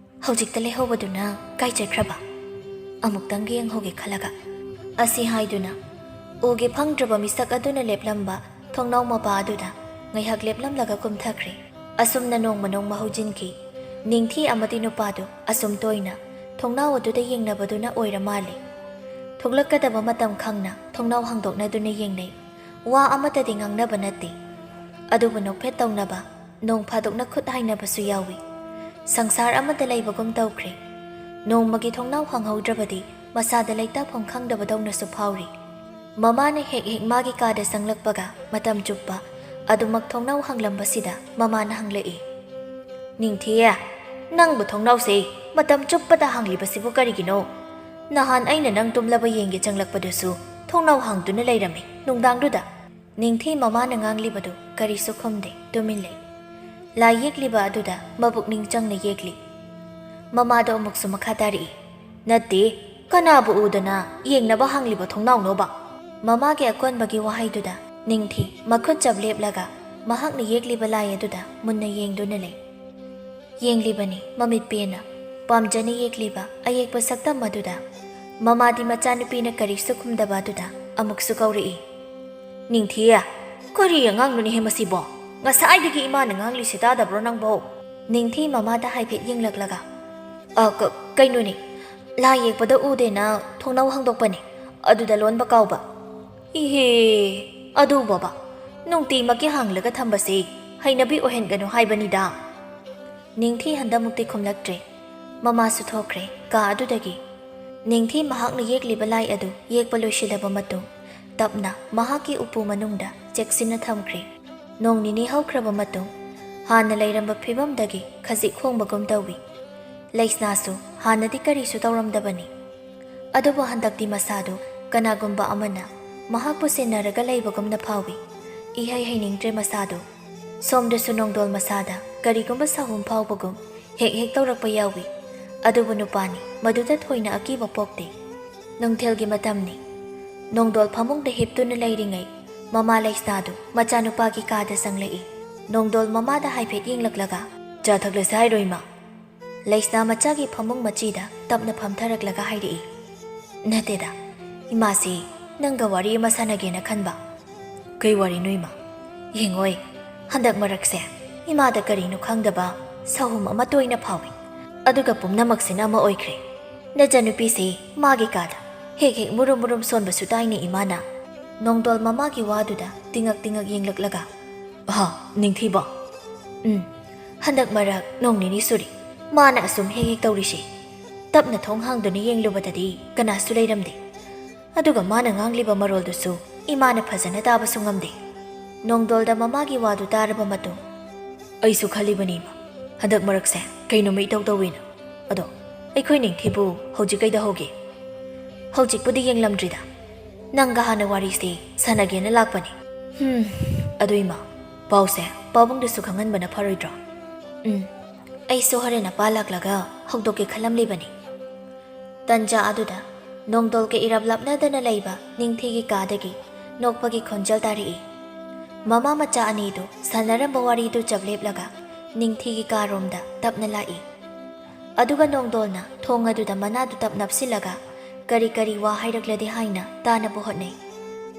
"ꯍꯧꯖꯤꯛꯇ ꯂꯩꯍꯧꯕꯗꯨꯅ ꯀꯥꯏ ꯆꯠꯈ꯭ꯔꯕ? ꯑꯃꯨꯛꯇꯪꯒ ꯌꯦꯡꯍꯧꯒꯦ ꯈꯜꯂꯒ꯫" ꯑꯁꯤ ꯍꯥꯏꯗꯨꯅ ꯎꯒꯦ ꯐꯪꯗ꯭ꯔꯕ ꯃꯤꯁꯛ ꯑꯗꯨꯅ ꯂꯦꯞꯂꯝꯕ ꯊꯣꯡꯅꯥꯎ ꯃꯄꯥ ꯑꯗꯨꯗ ꯉꯥꯏꯍꯥꯛ ꯂꯦꯞꯂꯝꯂꯒ ꯀꯨꯝꯊꯈ꯭ꯔꯦ꯫ ꯑꯁꯨꯝꯅ ꯅꯣꯡꯃ ꯅꯣꯡꯃ ꯍꯧꯖꯤꯟꯈꯤ꯫ ꯅꯤꯡꯊꯤ ꯑꯃꯗꯤ ꯅꯨꯄꯥꯗꯨ ꯑꯁꯨꯝ ꯇꯣꯏꯅ ꯊꯣꯡꯅꯥꯎ ꯑꯗꯨꯗ ꯌꯦꯡꯅꯕꯗꯨꯅ ꯑꯣꯏꯔ ꯃꯥꯜꯂꯦ꯫ ꯊꯣꯛꯂꯛꯀꯗꯕ ꯃꯇꯝ ꯈꯪꯅ ꯊꯣꯡꯅꯥꯎ ꯍꯥꯡꯗꯣꯛꯅꯗꯨꯅ ꯌꯦꯡꯅꯩ꯫ ꯋꯥ ꯑꯃꯠꯇꯗꯤ ꯉꯥꯡꯅꯕ ꯅꯠꯇꯦ꯫ ꯑꯗꯨꯕꯨ ꯅꯣꯛꯐꯦꯠ ꯇꯧꯅꯕ, ꯅꯣꯡ ꯐꯥꯗꯣꯛꯅ ꯈꯨꯠ ꯍꯥꯏꯅꯕꯁꯨ ꯌꯥꯎꯏ꯫ ꯁꯪꯁꯥꯔ ꯑꯃꯗ ꯂꯩꯕꯒꯨꯝ ꯇꯧꯈ꯭ꯔꯦ꯫ ꯅꯣꯡꯃꯒꯤ ꯊꯣꯡꯅꯥꯎ ꯍꯥꯡꯍꯧꯗ꯭ꯔꯕꯗꯤ ꯃꯁꯥꯗ ꯂꯩꯇꯥꯐꯝ ꯈꯪꯗꯕꯗꯧꯅꯁꯨ ꯐꯥꯎꯔꯤ꯫ ꯃꯃꯥꯅ ꯍꯦꯛ ꯍꯦꯛ ꯃꯥꯒꯤ ꯀꯥꯗ ꯆꯪꯂꯛꯄꯒ ꯃꯇꯝ ꯆꯨꯞꯄ ꯑꯗꯨꯃꯛ ꯊꯣꯡꯅꯥꯎ ꯍꯥꯡꯂꯝꯕꯁꯤꯗ ꯃꯃꯥꯅ ꯍꯪꯂꯛꯏ, "ꯅꯤꯡꯊꯤꯌꯦ, ꯅꯪꯕꯨ ꯊꯣꯡꯅꯥꯎꯁꯦ ꯃꯇꯝ ꯆꯨꯞꯄꯗ ꯍꯥꯡꯂꯤꯕꯁꯤꯕꯨ ꯀꯔꯤꯒꯤꯅꯣ? ꯅꯍꯥꯟ ꯑꯩꯅ ꯅꯪ ꯇꯨꯝꯂꯕ ꯌꯦꯡꯒꯦ ꯆꯪꯂꯛꯄꯗꯨꯁꯨ ꯊꯣꯡꯅꯥꯎ ꯍꯥꯡꯗꯨꯅ ꯂꯩꯔꯝꯃꯤ ꯅꯨꯡꯗꯥꯡꯗꯨꯗ?" ꯅꯤꯡꯊꯤ ꯃꯃꯥꯅ ꯉꯥꯡꯂꯤꯕꯗꯨ ꯀꯔꯤꯁꯨ ꯈꯨꯝꯗꯦ, ꯇꯨꯃꯤꯟ ꯂꯩ꯫ ꯂꯥꯏ ꯌꯦꯛꯂꯤꯕ ꯑꯗꯨꯗ ꯃꯄꯨꯛꯅꯤꯡ ꯆꯪꯅ ꯌꯦꯛꯂꯤ꯫ ꯃꯃꯥꯗꯣ ꯑꯃꯨꯛꯁꯨ ꯃꯈꯥ ꯇꯥꯔꯛꯏ, "ꯅꯠꯇꯦ, ꯀꯅꯥꯕꯨ ꯎꯗꯅ ꯌꯦꯡꯅꯕ ꯍꯥꯡꯂꯤꯕ ꯊꯣꯡꯅꯥꯎꯅꯣꯕ?" ꯃꯃꯥꯒꯤ ꯑꯀꯣꯟꯕꯒꯤ ꯋꯥꯍꯩꯗꯨꯗ ꯅꯤꯡꯊꯤ ꯃꯈꯨꯠ ꯆꯞ ꯂꯦꯞꯂꯒ ꯃꯍꯥꯛꯅ ꯌꯦꯛꯂꯤꯕ ꯂꯥꯏ ꯑꯗꯨꯗ ꯃꯨꯟꯅ ꯌꯦꯡꯗꯨꯅ ꯂꯩ꯫ ꯌꯦꯡꯂꯤꯕꯅꯤ ꯃꯃꯤꯠ ꯄꯦꯟꯅ꯫ ꯄꯥꯝꯖꯅ ꯌꯦꯛꯂꯤꯕ ꯑꯌꯦꯛꯄ ꯁꯛꯇꯝ ꯑꯗꯨꯗ ꯃꯃꯥꯗꯤ ꯃꯆꯥꯅꯨꯄꯤꯅ ꯀꯔꯤꯁꯨ ꯈꯨꯝꯗꯕ ꯑꯗꯨꯗ ꯑꯃꯨꯛꯁꯨ ꯀꯧꯔꯛꯏ, "ꯅꯤꯡꯊꯤꯌꯦ, ꯀꯔꯤ ꯑꯉꯥꯡꯅꯣꯅꯦꯍꯦ ꯃꯁꯤꯕꯣ? ꯉꯁꯥꯏꯗꯒꯤ ꯏꯃꯥꯅ ꯉꯥꯡꯂꯤꯁꯤ ꯇꯥꯗꯕ꯭ꯔꯣ ꯅꯪꯕꯣ?" ꯅꯤꯡꯊꯤ ꯃꯃꯥꯗ ꯍꯥꯏꯐꯦꯠ ꯌꯦꯡꯂꯛꯂꯒ, "ꯑ, ꯀ-, ꯀꯩꯅꯣꯅꯦ, ꯂꯥꯏ ꯌꯦꯛꯄꯗ ꯎꯗꯦꯅ ꯊꯣꯡꯅꯥꯎ ꯍꯥꯡꯗꯣꯛꯄꯅꯦ, ꯑꯗꯨꯗ ꯂꯣꯟꯕ ꯀꯥꯎꯕ꯫ ꯏꯍꯦ, ꯑꯗꯨꯕꯣꯕ, ꯅꯨꯡꯇꯤꯃꯛꯀꯤ ꯍꯥꯡꯂꯒ ꯊꯝꯕꯁꯦ ꯍꯩꯅꯕꯤ ꯑꯣꯏꯍꯟꯒꯅꯨ ꯍꯥꯏꯕꯅꯤꯗ꯫" ꯅꯤꯡꯊꯤ ꯍꯟꯗꯛꯃꯨꯛꯇꯤ ꯈꯨꯝꯂꯛꯇ꯭ꯔꯦ꯫ ꯃꯃꯥꯁꯨ ꯊꯣꯛꯈ꯭ꯔꯦ ꯀꯥ ꯑꯗꯨꯗꯒꯤ꯫ ꯅꯤꯡꯊꯤ ꯃꯍꯥꯛꯅ ꯌꯦꯛꯂꯤꯕ ꯂꯥꯏ ꯑꯗꯨ ꯌꯦꯛꯄ ꯂꯣꯏꯁꯤꯜꯂꯕ ꯃꯇꯨꯡ, ꯇꯞꯅ ꯃꯍꯥꯛꯀꯤ ꯎꯄꯨ ꯃꯅꯨꯡꯗ ꯆꯦꯛꯁꯤꯟꯅ ꯊꯝꯈ꯭ꯔꯦ꯫ ꯅꯣꯡ ꯅꯤꯅꯤ ꯍꯧꯈ꯭ꯔꯕ ꯃꯇꯨꯡ, ꯍꯥꯟꯅ ꯂꯩꯔꯝꯕ ꯐꯤꯕꯝꯗꯒꯤ ꯈꯖꯤꯛ ꯍꯣꯡꯕꯒꯨꯝ ꯇꯧꯏ꯫ ꯂꯩꯁꯅꯥꯁꯨ ꯍꯥꯟꯅꯗꯤ ꯀꯔꯤꯁꯨ ꯇꯧꯔꯝꯗꯕꯅꯤ꯫ ꯑꯗꯨꯕꯨ ꯍꯟꯗꯛꯇꯤ ꯃꯁꯥꯗꯨ ꯀꯅꯥꯒꯨꯝꯕ ꯑꯃꯅ ꯃꯍꯥꯛꯄꯨ ꯁꯦꯟꯅꯔꯒ ꯂꯩꯕꯒꯨꯝꯅ ꯐꯥꯎꯏ꯫ ꯏꯍꯩ ꯍꯩꯅꯤꯡꯗ꯭ꯔꯦ ꯃꯁꯥꯗꯨ꯫ ꯁꯣꯝꯗꯁꯨ ꯅꯣꯡꯗꯣꯜ ꯃꯁꯥꯗ ꯀꯔꯤꯒꯨꯝꯕ ꯁꯥꯍꯨꯝ ꯐꯥꯎꯕꯒꯨꯝ ꯍꯦꯛ ꯍꯦꯛ ꯇꯧꯔꯛꯄ ꯌꯥꯎꯏ꯫ ꯑꯗꯨꯕꯨ ꯅꯨꯄꯥꯅꯤ, ꯃꯗꯨꯗ ꯊꯣꯏꯅ ꯑꯀꯤꯕ ꯄꯣꯛꯇꯦ꯫ ꯅꯨꯡꯊꯤꯜꯒꯤ ꯃꯇꯝꯅꯤ꯫ ꯅꯣꯡꯗꯣꯜ ꯐꯃꯨꯡꯗ ꯍꯤꯞꯇꯨꯅ ꯂꯩꯔꯤꯉꯩ, ꯃꯃꯥ ꯂꯩꯁꯅꯥꯗꯨ ꯃꯆꯥꯅꯨꯄꯥꯒꯤ ꯀꯥꯗ ꯆꯪꯂꯛꯏ꯫ ꯅꯣꯡꯗꯣꯜ ꯃꯃꯥꯗ ꯍꯥꯏꯐꯦꯠ ꯌꯦꯡꯂꯛꯂꯒ, "ꯆꯥ ꯊꯛꯂꯁꯤ ꯍꯥꯏꯔꯣ, ꯏꯃꯥ?" ꯂꯩꯁꯅꯥ ꯃꯆꯥꯒꯤ ꯐꯃꯨꯡ ꯃꯆꯤꯗ ꯇꯞꯅ ꯐꯝꯊꯔꯛꯂꯒ ꯍꯥꯏꯔꯛꯏ, "ꯅꯠꯇꯦꯗ, ꯏꯃꯥꯁꯤ ꯅꯪꯒ ꯋꯥꯔꯤ ꯑꯃ ꯁꯥꯟꯅꯒꯦꯅ ꯈꯟꯕ꯫ ꯀꯩ ꯋꯥꯔꯤꯅꯣ, ꯏꯃꯥ? ꯌꯦꯡꯉꯣꯏ, ꯍꯟꯗꯛ ꯃꯔꯛꯁꯦ ꯏꯃꯥꯗ ꯀꯔꯤꯅꯣ ꯈꯪꯗꯕ ꯁꯥꯍꯨꯝ ꯑꯃ ꯇꯣꯏꯅ ꯐꯥꯎꯏ꯫ ꯑꯗꯨꯒ ꯄꯨꯝꯅꯃꯛꯁꯤꯅ ꯑꯃ ꯑꯣꯏꯈ꯭ꯔꯦ꯫ ꯅꯆꯟꯅꯨꯄꯤꯁꯤ ꯃꯥꯒꯤ ꯀꯥꯗ ꯍꯦꯛ ꯍꯦꯛ ꯃꯨꯔꯨꯝ ꯃꯨꯔꯨꯝ ꯁꯣꯟꯕꯁꯨ ꯇꯥꯏꯅꯦ ꯏꯃꯥꯅ꯫ ꯅꯣꯡꯗꯣꯜ ꯃꯃꯥꯒꯤ ꯋꯥꯗꯨꯗ ꯇꯤꯉꯛ ꯇꯤꯉꯛ ꯌꯦꯡꯂꯛꯂꯒ, "ꯑꯍꯥ, ꯅꯤꯡꯊꯤꯕ?" "ꯎꯝ, ꯍꯟꯗꯛ ꯃꯔꯛ ꯅꯣꯡ ꯅꯤꯅꯤ ꯁꯨꯔꯦ ꯃꯥꯅ ꯑꯁꯨꯝ ꯍꯦꯛ ꯍꯦꯛ ꯇꯧꯔꯤꯁꯤ꯫ ꯇꯞꯅ ꯊꯣꯡ ꯍꯥꯡꯗꯨꯅ ꯌꯦꯡꯂꯨꯕꯗꯗꯤ ꯀꯅꯥꯁꯨ ꯂꯩꯔꯝꯗꯦ꯫ ꯑꯗꯨꯒ ꯃꯥꯅ ꯉꯥꯡꯂꯤꯕ ꯃꯔꯣꯜꯗꯨꯁꯨ ꯏꯃꯥꯅ ꯐꯖꯅ ꯇꯥꯕꯁꯨ ꯉꯝꯗꯦ꯫" ꯅꯣꯡꯗꯣꯜꯗ ꯃꯃꯥꯒꯤ ꯋꯥꯗꯨ ꯇꯥꯔꯕ ꯃꯇꯨꯡ, "ꯑꯩꯁꯨ ꯈꯜꯂꯤꯕꯅꯤ, ꯏꯃꯥ, ꯍꯟꯗꯛ ꯃꯔꯛꯁꯦ ꯀꯩꯅꯣꯝꯃ ꯏꯇꯧ ꯇꯧꯋꯦꯅ꯫ ꯑꯗꯣ ꯑꯩꯈꯣꯏ ꯅꯤꯡꯊꯤꯕꯨ ꯍꯧꯖꯤꯛ ꯀꯩꯗ ꯍꯧꯒꯦ?" "ꯍꯧꯖꯤꯛꯄꯨꯗꯤ ꯌꯦꯡꯂꯝꯗ꯭ꯔꯤꯗ, ꯅꯪꯒ ꯍꯥꯟꯅ ꯋꯥꯔꯤꯁꯦ ꯁꯥꯟꯅꯒꯦꯅ ꯂꯥꯛꯄꯅꯤ꯫" "ꯍꯝ, ꯑꯗꯨ ꯏꯃꯥ, ꯄꯥꯎꯁꯦ ꯄꯥꯕꯨꯡꯗꯁꯨ ꯈꯪꯍꯟꯕꯅ ꯐꯔꯣꯏꯗ꯭ꯔꯣ?" "ꯎꯝ, ꯑꯩꯁꯨ ꯍꯣꯔꯦꯟ ꯑꯄꯥ ꯂꯥꯛꯂꯒ ꯍꯧꯗꯣꯛꯀꯦ ꯈꯜꯂꯝꯂꯤꯕꯅꯤ꯫" ꯇꯟꯖꯥ ꯑꯗꯨꯗ ꯅꯣꯡꯗꯣꯜꯒ ꯏꯔꯞ ꯂꯥꯞꯅꯗꯅ ꯂꯩꯕ ꯅꯤꯡꯊꯤꯒꯤ ꯀꯥꯗꯒꯤ ꯅꯣꯛꯄꯒꯤ ꯈꯣꯟꯖꯦꯜ ꯇꯥꯔꯛꯏ꯫ ꯃꯃꯥ ꯃꯆꯥ ꯑꯅꯤꯗꯨ ꯁꯥꯟꯅꯔꯝꯕ ꯋꯥꯔꯤꯗꯨ ꯆꯞ ꯂꯦꯞꯂꯒ ꯅꯤꯡꯊꯤꯒꯤ ꯀꯥꯔꯣꯝꯗ ꯇꯞꯅ ꯂꯥꯛꯏ꯫ ꯑꯗꯨꯒ ꯅꯣꯡꯗꯣꯜꯅ ꯊꯣꯡ ꯑꯗꯨꯗ ꯃꯅꯥꯗꯨ ꯇꯞ ꯅꯞꯁꯤꯜꯂꯒ ꯀꯔꯤ ꯀꯔꯤ ꯋꯥ ꯍꯥꯏꯔꯛꯂꯗꯤ ꯍꯥꯏꯅ ꯇꯥꯅꯕ ꯍꯣꯠꯅꯩ꯫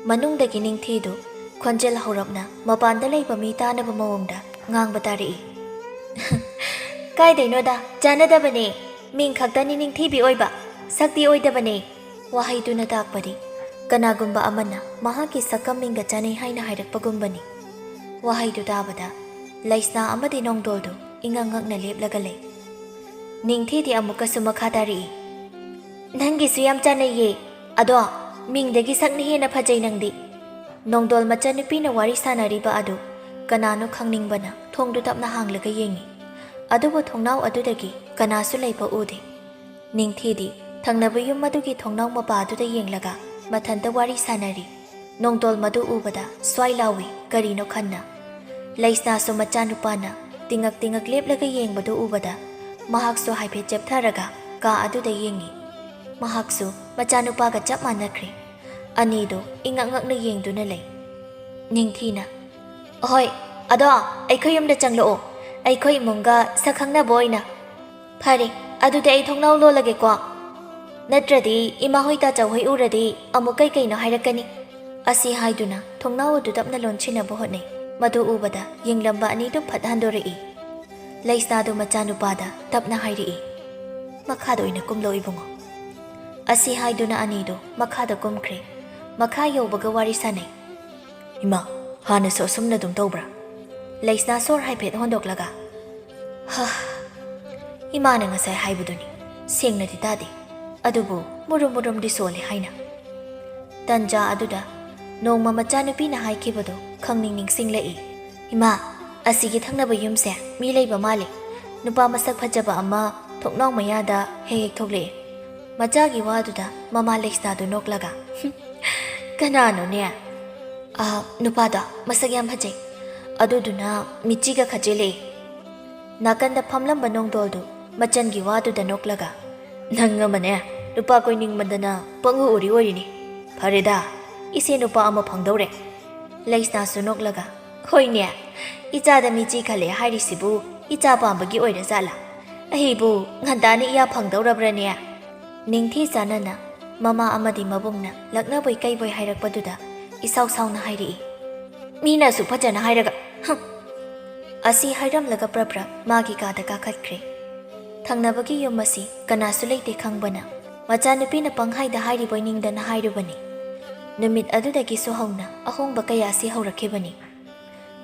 ꯃꯅꯨꯡꯗꯒꯤ ꯅꯤꯡꯊꯤꯗꯨ ꯈꯣꯟꯖꯦꯜ ꯍꯧꯔꯞꯅ ꯃꯄꯥꯟꯗ ꯂꯩꯕ ꯃꯤ ꯇꯥꯅꯕ ꯃꯑꯣꯡꯗ ꯉꯥꯡꯕ ꯇꯥꯔꯛꯏ꯫ "ꯀꯥꯏꯗꯩꯅꯣꯗ, ꯆꯥꯟꯅꯗꯕꯅꯦ꯫ ꯃꯤꯡ ꯈꯛꯇꯅꯤ ꯅꯤꯡꯊꯤꯕꯤ ꯑꯣꯏꯕ, ꯁꯛꯇꯤ ꯑꯣꯏꯗꯕꯅꯦ꯫" ꯋꯥꯍꯩꯗꯨꯅ ꯇꯥꯛꯄꯗꯤ ꯀꯅꯥꯒꯨꯝꯕ ꯑꯃꯅ ꯃꯍꯥꯛꯀꯤ ꯁꯛꯀꯝ ꯃꯤꯡꯒ ꯆꯥꯅꯩ ꯍꯥꯏꯅ ꯍꯥꯏꯔꯛꯄꯒꯨꯝꯕꯅꯤ꯫ ꯋꯥꯍꯩꯗꯨ ꯇꯥꯕꯗ ꯂꯩꯁꯅꯥ ꯑꯃꯗꯤ ꯅꯣꯡꯗꯣꯜꯗꯨ ꯏꯉꯛ ꯉꯛꯅ ꯂꯦꯞꯂꯒ ꯂꯩ꯫ ꯅꯤꯡꯊꯤꯗꯤ ꯑꯃꯨꯛꯀꯁꯨ ꯃꯈꯥ ꯇꯥꯔꯛꯏ, "ꯅꯪꯒꯤꯁꯨ ꯌꯥꯝ ꯆꯥꯟꯅꯩꯌꯦ꯫ ꯑꯗꯣ ꯃꯤꯡꯗꯒꯤ ꯁꯛꯅ ꯍꯦꯟꯅ ꯐꯖꯩ ꯅꯪꯗꯤ꯫" ꯅꯣꯡꯗꯣꯜ ꯃꯆꯟꯅꯨꯄꯤꯅ ꯋꯥꯔꯤ ꯁꯥꯟꯅꯔꯤꯕ ꯑꯗꯨ ꯀꯅꯥꯅꯣ ꯈꯪꯅꯤꯡꯕꯅ ꯊꯣꯡꯗꯨ ꯇꯞꯅ ꯍꯥꯡꯂꯒ ꯌꯦꯡꯉꯤ꯫ ꯑꯗꯨꯕꯨ ꯊꯣꯡꯅꯥꯎ ꯑꯗꯨꯗꯒꯤ ꯀꯅꯥꯁꯨ ꯂꯩꯕ ꯎꯗꯦ꯫ ꯅꯤꯡꯊꯤꯗꯤ ꯊꯪꯅꯕ ꯌꯨꯝ ꯑꯗꯨꯒꯤ ꯊꯣꯡꯅꯥꯎ ꯃꯄꯥ ꯑꯗꯨꯗ ꯌꯦꯡꯂꯒ ꯃꯊꯟꯇ ꯋꯥꯔꯤ ꯁꯥꯟꯅꯔꯤ꯫ ꯅꯣꯡꯗꯣꯜ ꯃꯗꯨ ꯎꯕꯗ ꯁ꯭ꯋꯥꯏ ꯂꯥꯎꯏ, ꯀꯔꯤꯅꯣ ꯈꯟꯅ꯫ ꯂꯩꯁꯅꯥꯁꯨ ꯃꯆꯥꯅꯨꯄꯥꯅ ꯇꯤꯉꯛ ꯇꯤꯉꯛ ꯂꯦꯞꯂꯒ ꯌꯦꯡꯕꯗꯨ ꯎꯕꯗ ꯃꯍꯥꯛꯁꯨ ꯍꯥꯏꯐꯦꯠ ꯆꯦꯞꯊꯔꯒ ꯀꯥ ꯑꯗꯨꯗ ꯌꯦꯡꯉꯤ꯫ ꯃꯍꯥꯛꯁꯨ ꯃꯆꯥꯅꯨꯄꯥꯒ ꯆꯞ ꯃꯥꯟꯅꯈ꯭ꯔꯦ꯫ ꯑꯅꯤꯗꯨ ꯏꯉꯛ ꯉꯛꯅ ꯌꯦꯡꯗꯨꯅ ꯂꯩ꯫ ꯅꯤꯡꯊꯤꯅ, "ꯍꯣꯏ, ꯑꯗꯣ ꯑꯩꯈꯣꯏ ꯌꯨꯝꯗ ꯆꯪꯂꯛꯑꯣ, ꯑꯩꯈꯣꯏ ꯏꯃꯨꯡꯒ ꯁꯛ ꯈꯪꯅꯕ ꯑꯣꯏꯅ꯫" "ꯐꯔꯦ, ꯑꯗꯨꯗꯤ ꯑꯩ ꯊꯣꯡꯅꯥꯎ ꯂꯣꯜꯂꯒꯦꯀꯣ꯫" "ꯅꯠꯇ꯭ꯔꯗꯤ ꯏꯃꯥ ꯍꯣꯏ ꯇꯥꯆꯧ ꯍꯣꯏ ꯎꯔꯗꯤ ꯑꯃꯨꯛ ꯀꯩ ꯀꯩꯅꯣ ꯍꯥꯏꯔꯛꯀꯅꯤ"꯫ ꯑꯁꯤ ꯍꯥꯏꯗꯨꯅ ꯊꯣꯡꯅꯥꯎ ꯑꯗꯨ ꯇꯞꯅ ꯂꯣꯟꯁꯤꯟꯅꯕ ꯍꯣꯠꯅꯩ꯫ ꯃꯗꯨ ꯎꯕꯗ ꯌꯦꯡꯂꯝꯕ ꯑꯅꯤꯗꯨ ꯐꯠ ꯍꯟꯗꯣꯔꯛꯏ꯫ ꯂꯩꯁꯅꯥꯗꯨ ꯃꯆꯥꯅꯨꯄꯥꯗ ꯇꯞꯅ ꯍꯥꯏꯔꯛꯏ, "ꯃꯈꯥꯗ ꯑꯣꯏꯅ ꯀꯨꯝꯂꯣ ꯏꯕꯨꯡꯉꯣ"꯫ ꯑꯁꯤ ꯍꯥꯏꯗꯨꯅ ꯑꯅꯤꯗꯨ ꯃꯈꯥꯗ ꯀꯨꯝꯈ꯭ꯔꯦ꯫ ꯃꯈꯥ ꯌꯧꯕꯒ ꯋꯥꯔꯤ ꯁꯥꯟꯅꯩ꯫ "ꯏꯃꯥ, ꯍꯥꯟꯅꯁꯨ ꯑꯁꯨꯝꯅ ꯑꯗꯨꯝ ꯇꯧꯕ꯭ꯔꯥ?" ꯂꯩꯁꯅꯥ ꯁꯣꯔ ꯍꯥꯏꯐꯦꯠ ꯍꯣꯟꯗꯣꯛꯂꯒ, "ꯍ, ꯏꯃꯥꯅ ꯉꯁꯥꯏ ꯍꯥꯏꯕꯗꯨꯅꯤ, ꯁꯦꯡꯅꯗꯤ ꯇꯥꯗꯦ, ꯑꯗꯨꯕꯨ ꯃꯨꯔꯨꯝ ꯃꯨꯔꯨꯝꯗꯤ ꯁꯣꯜꯂꯦ" ꯍꯥꯏꯅ꯫ ꯇꯟꯖꯥ ꯑꯗꯨꯗ ꯅꯣꯡꯃ ꯃꯆꯥꯅꯨꯄꯤꯅ ꯍꯥꯏꯈꯤꯕꯗꯨ ꯈꯪꯅꯤꯡ ꯅꯤꯡꯁꯤꯡꯂꯛꯏ꯫ "ꯏꯃꯥ, ꯑꯁꯤꯒꯤ ꯊꯪꯅꯕ ꯌꯨꯝꯁꯦ ꯃꯤ ꯂꯩꯕ ꯃꯥꯜꯂꯤ꯫ ꯅꯨꯄꯥ ꯃꯁꯛ ꯐꯖꯕ ꯑꯃ ꯊꯣꯡꯅꯥꯎ ꯃꯌꯥꯗ ꯍꯦꯛ ꯍꯦꯛ ꯊꯣꯛꯂꯛꯏ"꯫ ꯃꯆꯥꯒꯤ ꯋꯥꯗꯨꯗ ꯃꯃꯥ ꯂꯩꯁꯅꯥꯗꯨ ꯅꯣꯛꯂꯒ, "ꯀꯅꯥꯅꯣꯅꯦ?" "ꯑꯥ, ꯅꯨꯄꯥꯗꯣ ꯃꯁꯛ ꯌꯥꯝ ꯐꯖꯩ, ꯑꯗꯨꯗꯨꯅ ꯃꯤꯆꯤꯒ ꯈꯠꯆꯤꯜꯂꯛꯏ"꯫ ꯅꯥꯀꯟꯗ ꯐꯝꯂꯝꯕ ꯅꯣꯡꯗꯣꯜꯗꯨ ꯃꯆꯟꯒꯤ ꯋꯥꯗꯨꯗ ꯅꯣꯛꯂꯒ, "ꯅꯪ ꯑꯃꯅꯦ, ꯅꯨꯄꯥ ꯀꯣꯏꯅꯤꯡꯃꯟꯗꯅ ꯄꯪꯎ ꯎꯔꯤ ꯑꯣꯏꯔꯤꯅꯤ꯫ ꯐꯔꯦꯗ, ꯏꯆꯦ ꯅꯨꯄꯥ ꯑꯃ ꯐꯪꯗꯧꯔꯦ"꯫ ꯂꯩꯁꯅꯥꯁꯨ ꯅꯣꯛꯂꯒ, "ꯍꯣꯏꯅꯦ, ꯏꯆꯥꯗ ꯃꯤꯆꯤ ꯈꯠꯂꯦ ꯍꯥꯏꯔꯤꯁꯤꯕꯨ ꯏꯆꯥ ꯄꯥꯝꯕꯒꯤ ꯑꯣꯏꯔ ꯖꯥꯠꯂꯥ? ꯑꯩꯕꯨ ꯉꯟꯇꯥꯅ ꯏꯌꯥ ꯐꯪꯗꯧꯔꯕ꯭ꯔꯅꯦ?" ꯅꯤꯡꯊꯤ ꯆꯥꯟꯅꯅ ꯃꯃꯥ ꯑꯃꯗꯤ ꯃꯕꯨꯡꯅ ꯂꯛꯅꯕꯣꯏ ꯀꯩꯕꯣꯏ ꯍꯥꯏꯔꯛꯄꯗꯨꯗ ꯏꯁꯥꯎ ꯁꯥꯎꯅ ꯍꯥꯏꯔꯛꯏ, "ꯃꯤꯅ ꯑꯁꯨꯛ ꯐꯖꯅ ꯍꯥꯏꯔꯒ, ꯍꯝ!" ꯑꯁꯤ ꯍꯥꯏꯔꯝꯂꯒ ꯄ꯭ꯔꯞ ꯄ꯭ꯔꯞ ꯃꯥꯒꯤ ꯀꯥꯗ ꯀꯥꯈꯠꯈ꯭ꯔꯦ꯫ ꯊꯪꯅꯕꯒꯤ ꯌꯨꯝ ꯑꯁꯤ ꯀꯅꯥꯁꯨ ꯂꯩꯇꯦ ꯈꯪꯕꯅ ꯃꯆꯥꯅꯨꯄꯤꯅ ꯄꯪꯍꯥꯏꯗ ꯍꯥꯏꯔꯤꯕꯣꯏ ꯅꯤꯡꯗꯅ ꯍꯥꯏꯔꯨꯕꯅꯤ꯫ ꯅꯨꯃꯤꯠ ꯑꯗꯨꯗꯒꯤꯁꯨ ꯍꯧꯅ ꯑꯍꯣꯡꯕ ꯀꯌꯥꯁꯤ ꯍꯧꯔꯛꯈꯤꯕꯅꯤ꯫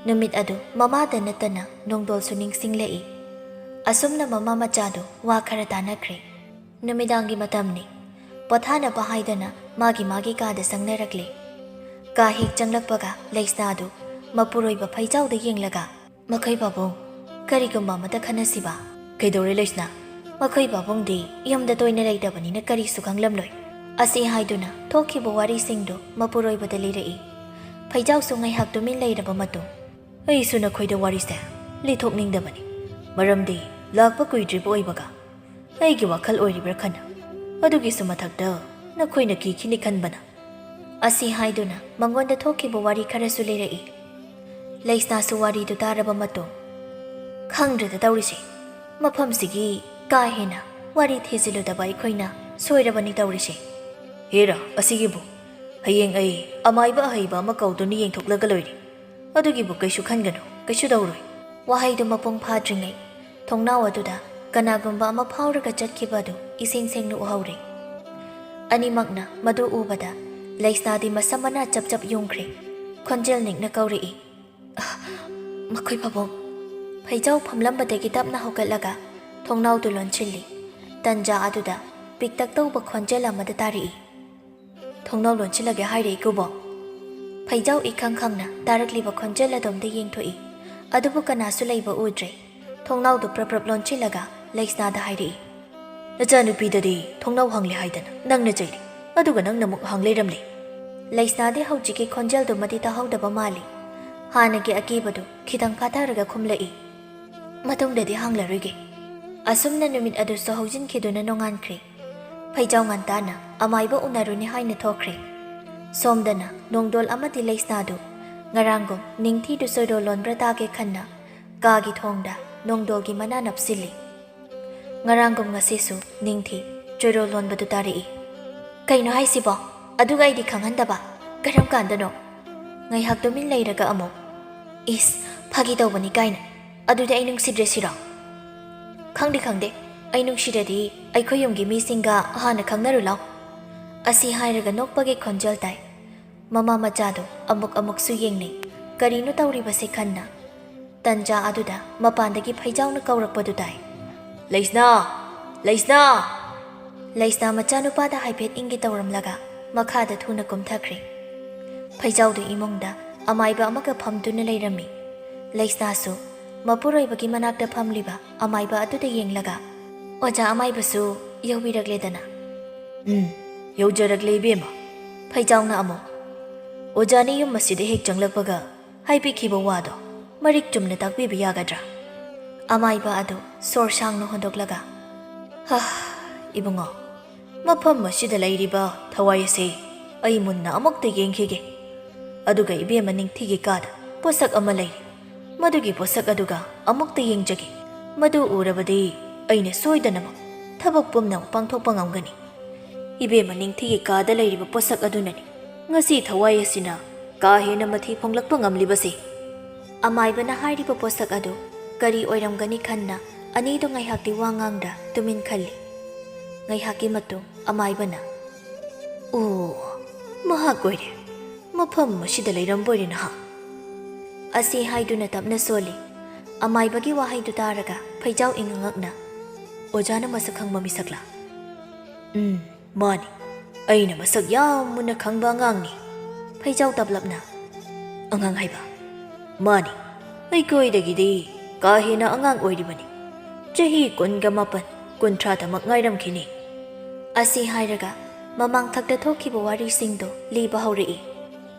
ꯅꯨꯃꯤꯠ ꯑꯗꯨ ꯃꯃꯥꯗ ꯅꯠꯇꯅ ꯅꯣꯡꯗꯣꯜꯁꯨ ꯅꯤꯡꯁꯤꯡꯂꯛꯏ꯫ ꯑꯁꯨꯝꯅ ꯃꯃꯥ ꯃꯆꯥꯗꯨ ꯋꯥ ꯈꯔ ꯇꯥꯅꯈ꯭ꯔꯦ꯫ ꯅꯨꯃꯤꯗꯥꯡꯒꯤ ꯃꯇꯝꯅꯤ꯫ ꯄꯣꯊꯥꯅꯕ ꯍꯥꯏꯗꯅ ꯃꯥꯒꯤ ꯃꯥꯒꯤ ꯀꯥꯗ ꯆꯪꯅꯔꯛꯂꯦ꯫ ꯀꯥ ꯍꯦꯛ ꯆꯪꯂꯛꯄꯒ ꯂꯩꯁꯅꯥꯗꯨ ꯃꯄꯨꯔꯣꯏꯕ ꯐꯩꯖꯥꯎꯗ ꯌꯦꯡꯂꯒ, "ꯃꯈꯣꯏ ꯄꯥꯕꯨꯡ, ꯀꯔꯤꯒꯨꯝꯕ ꯑꯃꯇ ꯈꯟꯅꯁꯤꯕ?" "ꯀꯩꯗꯧꯔꯦ ꯂꯩꯁꯅꯥ?" "ꯃꯈꯣꯏ ꯄꯥꯕꯨꯡꯗꯤ ꯌꯨꯝꯗ ꯇꯣꯏꯅ ꯂꯩꯇꯕꯅꯤꯅ ꯀꯔꯤꯁꯨ ꯈꯪꯂꯝꯂꯣꯏ"꯫ ꯑꯁꯤ ꯍꯥꯏꯗꯨꯅ ꯊꯣꯛꯈꯤꯕ ꯋꯥꯔꯤꯁꯤꯡꯗꯨ ꯃꯄꯨꯔꯣꯏꯕꯗ ꯂꯤꯔꯛꯏ꯫ ꯐꯩꯖꯥꯎꯁꯨ ꯉꯥꯏꯍꯥꯛ ꯇꯨꯃꯤꯟ ꯂꯩꯔꯕ ꯃꯇꯨꯡ, "ꯑꯩꯁꯨ ꯅꯈꯣꯏꯗ ꯋꯥꯔꯤꯁꯦ ꯂꯤꯊꯣꯛꯅꯤꯡꯗꯕꯅꯤ, ꯃꯔꯝꯗꯤ ꯂꯥꯛꯄ ꯀꯨꯏꯗ꯭ꯔꯤꯕ ꯑꯣꯏꯕꯒ ꯑꯩꯒꯤ ꯋꯥꯈꯜ ꯑꯣꯏꯔꯤꯕ꯭ꯔꯥ ꯈꯟꯅ, ꯑꯗꯨꯒꯤꯁꯨ ꯃꯊꯛꯇ ꯅꯈꯣꯏꯅ ꯀꯤꯈꯤꯅꯤ ꯈꯟꯕꯅ"꯫ ꯑꯁꯤ ꯍꯥꯏꯗꯨꯅ ꯃꯉꯣꯟꯗ ꯊꯣꯛꯈꯤꯕ ꯋꯥꯔꯤ ꯈꯔꯁꯨ ꯂꯤꯔꯛꯏ꯫ ꯂꯩꯁꯅꯥꯁꯨ ꯋꯥꯔꯤꯗꯨ ꯇꯥꯔꯕ ꯃꯇꯨꯡ, "ꯈꯪꯗ꯭ꯔꯦꯗ ꯇꯧꯔꯤꯁꯦ, ꯃꯐꯝꯁꯤꯒꯤ ꯀꯥ ꯍꯦꯟꯅ ꯋꯥꯔꯤ ꯊꯤꯖꯤꯜꯂꯨꯗꯕ ꯑꯩꯈꯣꯏꯅ ꯁꯣꯏꯔꯕꯅꯤ ꯇꯧꯔꯤꯁꯦ꯫ ꯍꯦꯔꯥ, ꯑꯁꯤꯒꯤꯕꯨ ꯍꯌꯦꯡ ꯑꯩ ꯑꯃꯥꯏꯕ ꯑꯍꯩꯕ ꯑꯃ ꯀꯧꯗꯨꯅ ꯌꯦꯡꯊꯣꯛꯂꯒ ꯂꯣꯏꯔꯦ꯫ ꯑꯗꯨꯒꯤꯕꯨ ꯀꯩꯁꯨ ꯈꯟꯒꯅꯨ, ꯀꯩꯁꯨ ꯇꯧꯔꯣꯏ꯫ ꯋꯥꯍꯩꯗꯨ ꯃꯄꯨꯡ ꯐꯥꯗ꯭ꯔꯤꯉꯩ ꯊꯣꯡꯅꯥꯎ ꯑꯗꯨꯗ ꯀꯅꯥꯒꯨꯝꯕ ꯑꯃ ꯐꯥꯎꯔꯒ ꯆꯠꯈꯤꯕ ꯑꯗꯨ ꯏꯁꯦꯡ ꯁꯦꯡꯅ ꯎꯍꯧꯔꯦ꯫ ꯑꯅꯤꯃꯛꯅ ꯃꯗꯨ ꯎꯕꯗ ꯂꯩꯁꯅꯥꯗꯤ ꯃꯁꯝ ꯃꯅꯥ ꯆꯞ ꯆꯞ ꯌꯨꯡꯈ꯭ꯔꯦ꯫ ꯈꯣꯟꯖꯦꯜ ꯅꯤꯛꯅ ꯀꯧꯔꯛꯏ, "ꯑ, ꯃꯈꯣꯏ ꯄꯥꯕꯨꯡ!" ꯐꯩꯖꯥꯎ ꯐꯝꯂꯝꯕꯗꯒꯤ ꯇꯞꯅ ꯍꯧꯒꯠꯂꯒ ꯊꯣꯡꯅꯥꯎꯗꯨ ꯂꯣꯟꯁꯤꯜꯂꯤ꯫ ꯇꯟꯖꯥ ꯑꯗꯨꯗ ꯄꯤꯛꯇꯛ ꯇꯧꯕ ꯈꯣꯟꯖꯦꯜ ꯑꯃꯗ ꯇꯥꯔꯛꯏ, "ꯊꯣꯡꯅꯥꯎ ꯂꯣꯟꯁꯤꯜꯂꯒꯦ ꯍꯥꯏꯔꯦ, ꯏꯀꯨꯕꯣꯛ!" ꯐꯩꯖꯥꯎ ꯏꯈꯪ ꯈꯪꯅ ꯇꯥꯔꯛꯂꯤꯕ ꯈꯣꯟꯖꯦꯜ ꯑꯗꯣꯝꯗ ꯌꯦꯡꯊꯣꯛꯏ꯫ ꯑꯗꯨꯕꯨ ꯀꯅꯥꯁꯨ ꯂꯩꯕ ꯎꯗ꯭ꯔꯦ꯫ ꯊꯣꯡꯅꯥꯎꯗꯨ ꯄ꯭ꯔꯞ ꯄ꯭ꯔꯞ ꯂꯣꯟꯁꯤꯜꯂꯒ ꯂꯩꯁꯅꯥꯗ ꯍꯥꯏꯔꯛꯏ, "ꯅꯆꯥꯅꯨꯄꯤꯗꯗꯤ ꯊꯣꯡꯅꯥꯎ ꯍꯥꯡꯂꯦ ꯍꯥꯏꯗꯅ ꯅꯪꯅ ꯆꯩꯔꯤ, ꯑꯗꯨꯒ ꯅꯪꯅ ꯑꯃꯨꯛ ꯍꯥꯡ ꯂꯩꯔꯝꯂꯦ!" ꯂꯩꯁꯅꯥꯗꯤ ꯍꯧꯖꯤꯛꯀꯤ ꯈꯣꯟꯖꯦꯜꯗꯨꯃꯗꯤ ꯇꯥꯍꯧꯗꯕ ꯃꯥꯜꯂꯤ꯫ ꯍꯥꯟꯅꯒꯤ ꯑꯀꯤꯕꯗꯨ ꯈꯤꯇꯪ ꯐꯥꯊꯔꯒ ꯈꯨꯝꯂꯛꯏ, "ꯃꯇꯨꯡꯗꯗꯤ ꯍꯥꯡꯂꯔꯣꯏꯒꯦ"꯫ ꯑꯁꯨꯝꯅ ꯅꯨꯃꯤꯠ ꯑꯗꯨꯁꯨ ꯍꯧꯖꯤꯟꯈꯤꯗꯨꯅ ꯅꯣꯡꯉꯥꯟꯈ꯭ꯔꯦ꯫ ꯐꯩꯖꯥꯎ ꯉꯟꯇꯥꯅ ꯑꯃꯥꯏꯕ ꯎꯅꯔꯨꯅꯤ ꯍꯥꯏꯅ ꯊꯣꯛꯈ꯭ꯔꯦ꯫ ꯁꯣꯝꯗꯅ ꯅꯣꯡꯗꯣꯜ ꯑꯃꯗꯤ ꯂꯩꯁꯅꯥꯗꯨ ꯉꯔꯥꯡꯒꯨꯝ ꯅꯤꯡꯊꯤꯗꯨ ꯆꯣꯏꯔꯣꯜ ꯂꯣꯟꯕ꯭ꯔꯥ ꯇꯥꯒꯦ ꯈꯟꯅ ꯀꯥꯒꯤ ꯊꯣꯡꯗ ꯅꯣꯡꯗꯣꯜꯒꯤ ꯃꯅꯥ ꯅꯞꯁꯤꯜꯂꯤ꯫ ꯉꯔꯥꯡꯒꯨꯝ ꯉꯁꯤꯁꯨ ꯅꯤꯡꯊꯤ ꯆꯣꯏꯔꯣꯜ ꯂꯣꯟꯕꯗꯨ ꯇꯥꯔꯛꯏ꯫ "ꯀꯩꯅꯣ ꯍꯥꯏꯁꯤꯕꯣ? ꯑꯗꯨꯒ ꯑꯩꯗꯤ ꯈꯪꯍꯟꯗꯕ? ꯀꯔꯝ ꯀꯥꯟꯗꯅꯣ?" ꯉꯥꯏꯍꯥꯛ ꯇꯨꯃꯤꯟ ꯂꯩꯔꯒ ꯑꯃꯨꯛ, "ꯏꯁ, ꯐꯥꯒꯤ ꯇꯧꯕꯅꯤ ꯀꯥꯏꯅ꯫ ꯑꯗꯨꯗꯤ ꯑꯩ ꯅꯨꯡꯁꯤꯗ꯭ꯔꯦ ꯁꯤꯔꯣ?" "ꯈꯪꯗꯦ, ꯈꯪꯗꯦ꯫ ꯑꯩ ꯅꯨꯡꯁꯤꯔꯗꯤ ꯑꯩꯈꯣꯏ ꯌꯨꯝꯒꯤ ꯃꯤꯁꯤꯡꯒ ꯍꯥꯟꯅ ꯈꯪꯅꯔꯨ ꯂꯥꯎ"꯫ ꯑꯁꯤ ꯍꯥꯏꯔꯒ ꯅꯣꯛꯄꯒꯤ ꯈꯣꯟꯖꯦꯜ ꯇꯥꯏ꯫ ꯃꯃꯥ ꯃꯆꯥꯗꯨ ꯑꯃꯨꯛ ꯑꯃꯨꯛꯁꯨ ꯌꯦꯡꯅꯩ꯫ ꯀꯔꯤꯅꯣ ꯇꯧꯔꯤꯕꯁꯦ ꯈꯟꯅ꯫ ꯇꯟꯖꯥ ꯑꯗꯨꯗ ꯃꯄꯥꯟꯗꯒꯤ ꯐꯩꯖꯥꯎꯅ ꯀꯧꯔꯛꯄꯗꯨ ꯇꯥꯏ, "ꯂꯩꯁꯅꯥ! ꯂꯩꯁꯅꯥ!" ꯂꯩꯁꯅꯥ ꯃꯆꯥꯅꯨꯄꯥꯗ ꯍꯥꯏꯐꯦꯠ ꯏꯪꯒꯦ ꯇꯧꯔꯝꯂꯒ ꯃꯈꯥꯗ ꯊꯨꯅ ꯀꯨꯝꯊꯈ꯭ꯔꯦ꯫ ꯐꯩꯖꯥꯎꯗꯨ ꯏꯃꯨꯡꯗ ꯑꯃꯥꯏꯕ ꯑꯃꯒ ꯐꯝꯗꯨꯅ ꯂꯩꯔꯝꯃꯤ꯫ ꯂꯩꯁꯅꯥꯁꯨ ꯃꯄꯨꯔꯣꯏꯕꯒꯤ ꯃꯅꯥꯛꯇ ꯐꯝꯂꯤꯕ ꯑꯃꯥꯏꯕ ꯑꯗꯨꯗ ꯌꯦꯡꯂꯒ, "ꯑꯣꯖꯥ ꯑꯃꯥꯏꯕꯁꯨ ꯌꯧꯕꯤꯔꯛꯂꯦꯗꯅ?" "ꯎꯝ, ꯌꯧꯖꯔꯛꯂꯦ ꯏꯕꯦꯝꯃ꯫" ꯐꯩꯖꯥꯎꯅ ꯑꯃꯨꯛ, "ꯑꯣꯖꯥꯅ ꯌꯨꯝ ꯑꯁꯤꯗ ꯍꯦꯛ ꯆꯪꯂꯛꯄꯒ ꯍꯥꯏꯕꯤꯈꯤꯕ ꯋꯥꯗꯣ ꯃꯔꯤꯛ ꯆꯨꯝꯅ ꯇꯥꯛꯄꯤꯕ ꯌꯥꯒꯗ꯭ꯔꯥ?" ꯑꯃꯥꯏꯕ ꯑꯗꯨ ꯁꯣꯔ ꯁꯥꯡꯅ ꯍꯣꯟꯗꯣꯛꯂꯒ, "ꯍꯥ, ꯏꯕꯨꯡꯉꯣ, ꯃꯐꯝ ꯑꯁꯤꯗ ꯂꯩꯔꯤꯕ ꯊꯋꯥꯏ ꯑꯁꯤ ꯑꯩ ꯃꯨꯟꯅ ꯑꯃꯨꯛꯇ ꯌꯦꯡꯈꯤꯒꯦ꯫ ꯑꯗꯨꯒ ꯏꯕꯦꯝꯃ ꯅꯤꯡꯊꯤꯒꯤ ꯀꯥꯗ ꯄꯣꯠꯁꯛ ꯑꯃ ꯂꯩꯔꯤ꯫ ꯃꯗꯨꯒꯤ ꯄꯣꯠꯁꯛ ꯑꯗꯨꯒ ꯑꯃꯨꯛꯇ ꯌꯦꯡꯖꯒꯦ꯫ ꯃꯗꯨ ꯎꯔꯕꯗꯤ ꯑꯩꯅ ꯁꯣꯏꯗꯅꯃꯛ ꯊꯕꯛ ꯄꯨꯝꯅꯃꯛ ꯄꯥꯡꯊꯣꯛꯄ ꯉꯝꯒꯅꯤ꯫" "ꯏꯕꯦꯝꯃ ꯅꯤꯡꯊꯤꯒꯤ ꯀꯥꯗ ꯂꯩꯔꯤꯕ ꯄꯣꯠꯁꯛ ꯑꯗꯨꯅꯅꯤ ꯉꯁꯤ ꯊꯋꯥꯏ ꯑꯁꯤꯅ ꯀꯥ ꯍꯦꯟꯅ ꯃꯊꯤ ꯐꯣꯡꯂꯛꯄ ꯉꯝꯂꯤꯕꯁꯤ"꯫ ꯑꯃꯥꯏꯕꯅ ꯍꯥꯏꯔꯤꯕ ꯄꯣꯠꯁꯛ ꯑꯗꯨ ꯀꯔꯤ ꯑꯣꯏꯔꯝꯒꯅꯤ ꯈꯟꯅ ꯑꯅꯤꯗꯣ ꯉꯥꯏꯍꯥꯛꯇꯤ ꯋꯥ ꯉꯥꯡꯗ ꯇꯨꯃꯤꯟ ꯈꯜꯂꯤ꯫ ꯉꯥꯏꯍꯥꯛꯀꯤ ꯃꯇꯨꯡ ꯑꯃꯥꯏꯕꯅ, "ꯑꯣ, ꯃꯍꯥꯛ ꯑꯣꯏꯔꯦ꯫ ꯃꯐꯝ ꯑꯁꯤꯗ ꯂꯩꯔꯝꯕꯣꯏꯔꯦ ꯅꯍꯥꯛ"꯫ ꯑꯁꯤ ꯍꯥꯏꯗꯨꯅ ꯇꯞꯅ ꯁꯣꯜꯂꯤ꯫ ꯑꯃꯥꯏꯕꯒꯤ ꯋꯥꯍꯩꯗꯨ ꯇꯥꯔꯒ ꯐꯩꯖꯥꯎ ꯏꯉꯉꯛꯅ, "ꯑꯣꯖꯥꯅ ꯃꯁꯛ ꯈꯪꯕ ꯃꯤꯁꯛꯂꯥ?" "ꯎꯝ, ꯃꯥꯅꯤ꯫ ꯑꯩꯅ ꯃꯁꯛ ꯌꯥꯝ ꯃꯨꯟꯅ ꯈꯪꯕ ꯑꯉꯥꯡꯅꯤ"꯫ ꯐꯩꯖꯥꯎ ꯇꯞꯂꯞꯅ, "ꯑꯉꯥꯡ ꯍꯥꯏꯕ?" "ꯃꯥꯅꯤ꯫ ꯑꯩꯈꯣꯏꯗꯒꯤꯗꯤ ꯀꯥ ꯍꯦꯟꯅ ꯑꯉꯥꯡ ꯑꯣꯏꯔꯤꯕꯅꯤ꯫ ꯆꯍꯤ ꯀꯨꯟꯒ ꯃꯥꯄꯟ, ꯀꯨꯟꯊ꯭ꯔꯥꯗꯃꯛ ꯉꯥꯏꯔꯝꯈꯤꯅꯤ"꯫ ꯑꯁꯤ ꯍꯥꯏꯔꯒ ꯃꯃꯥꯡ ꯊꯛꯇ ꯊꯣꯛꯈꯤꯕ ꯋꯥꯔꯤꯁꯤꯡꯗꯨ ꯂꯤꯕ ꯍꯧꯔꯛꯏ꯫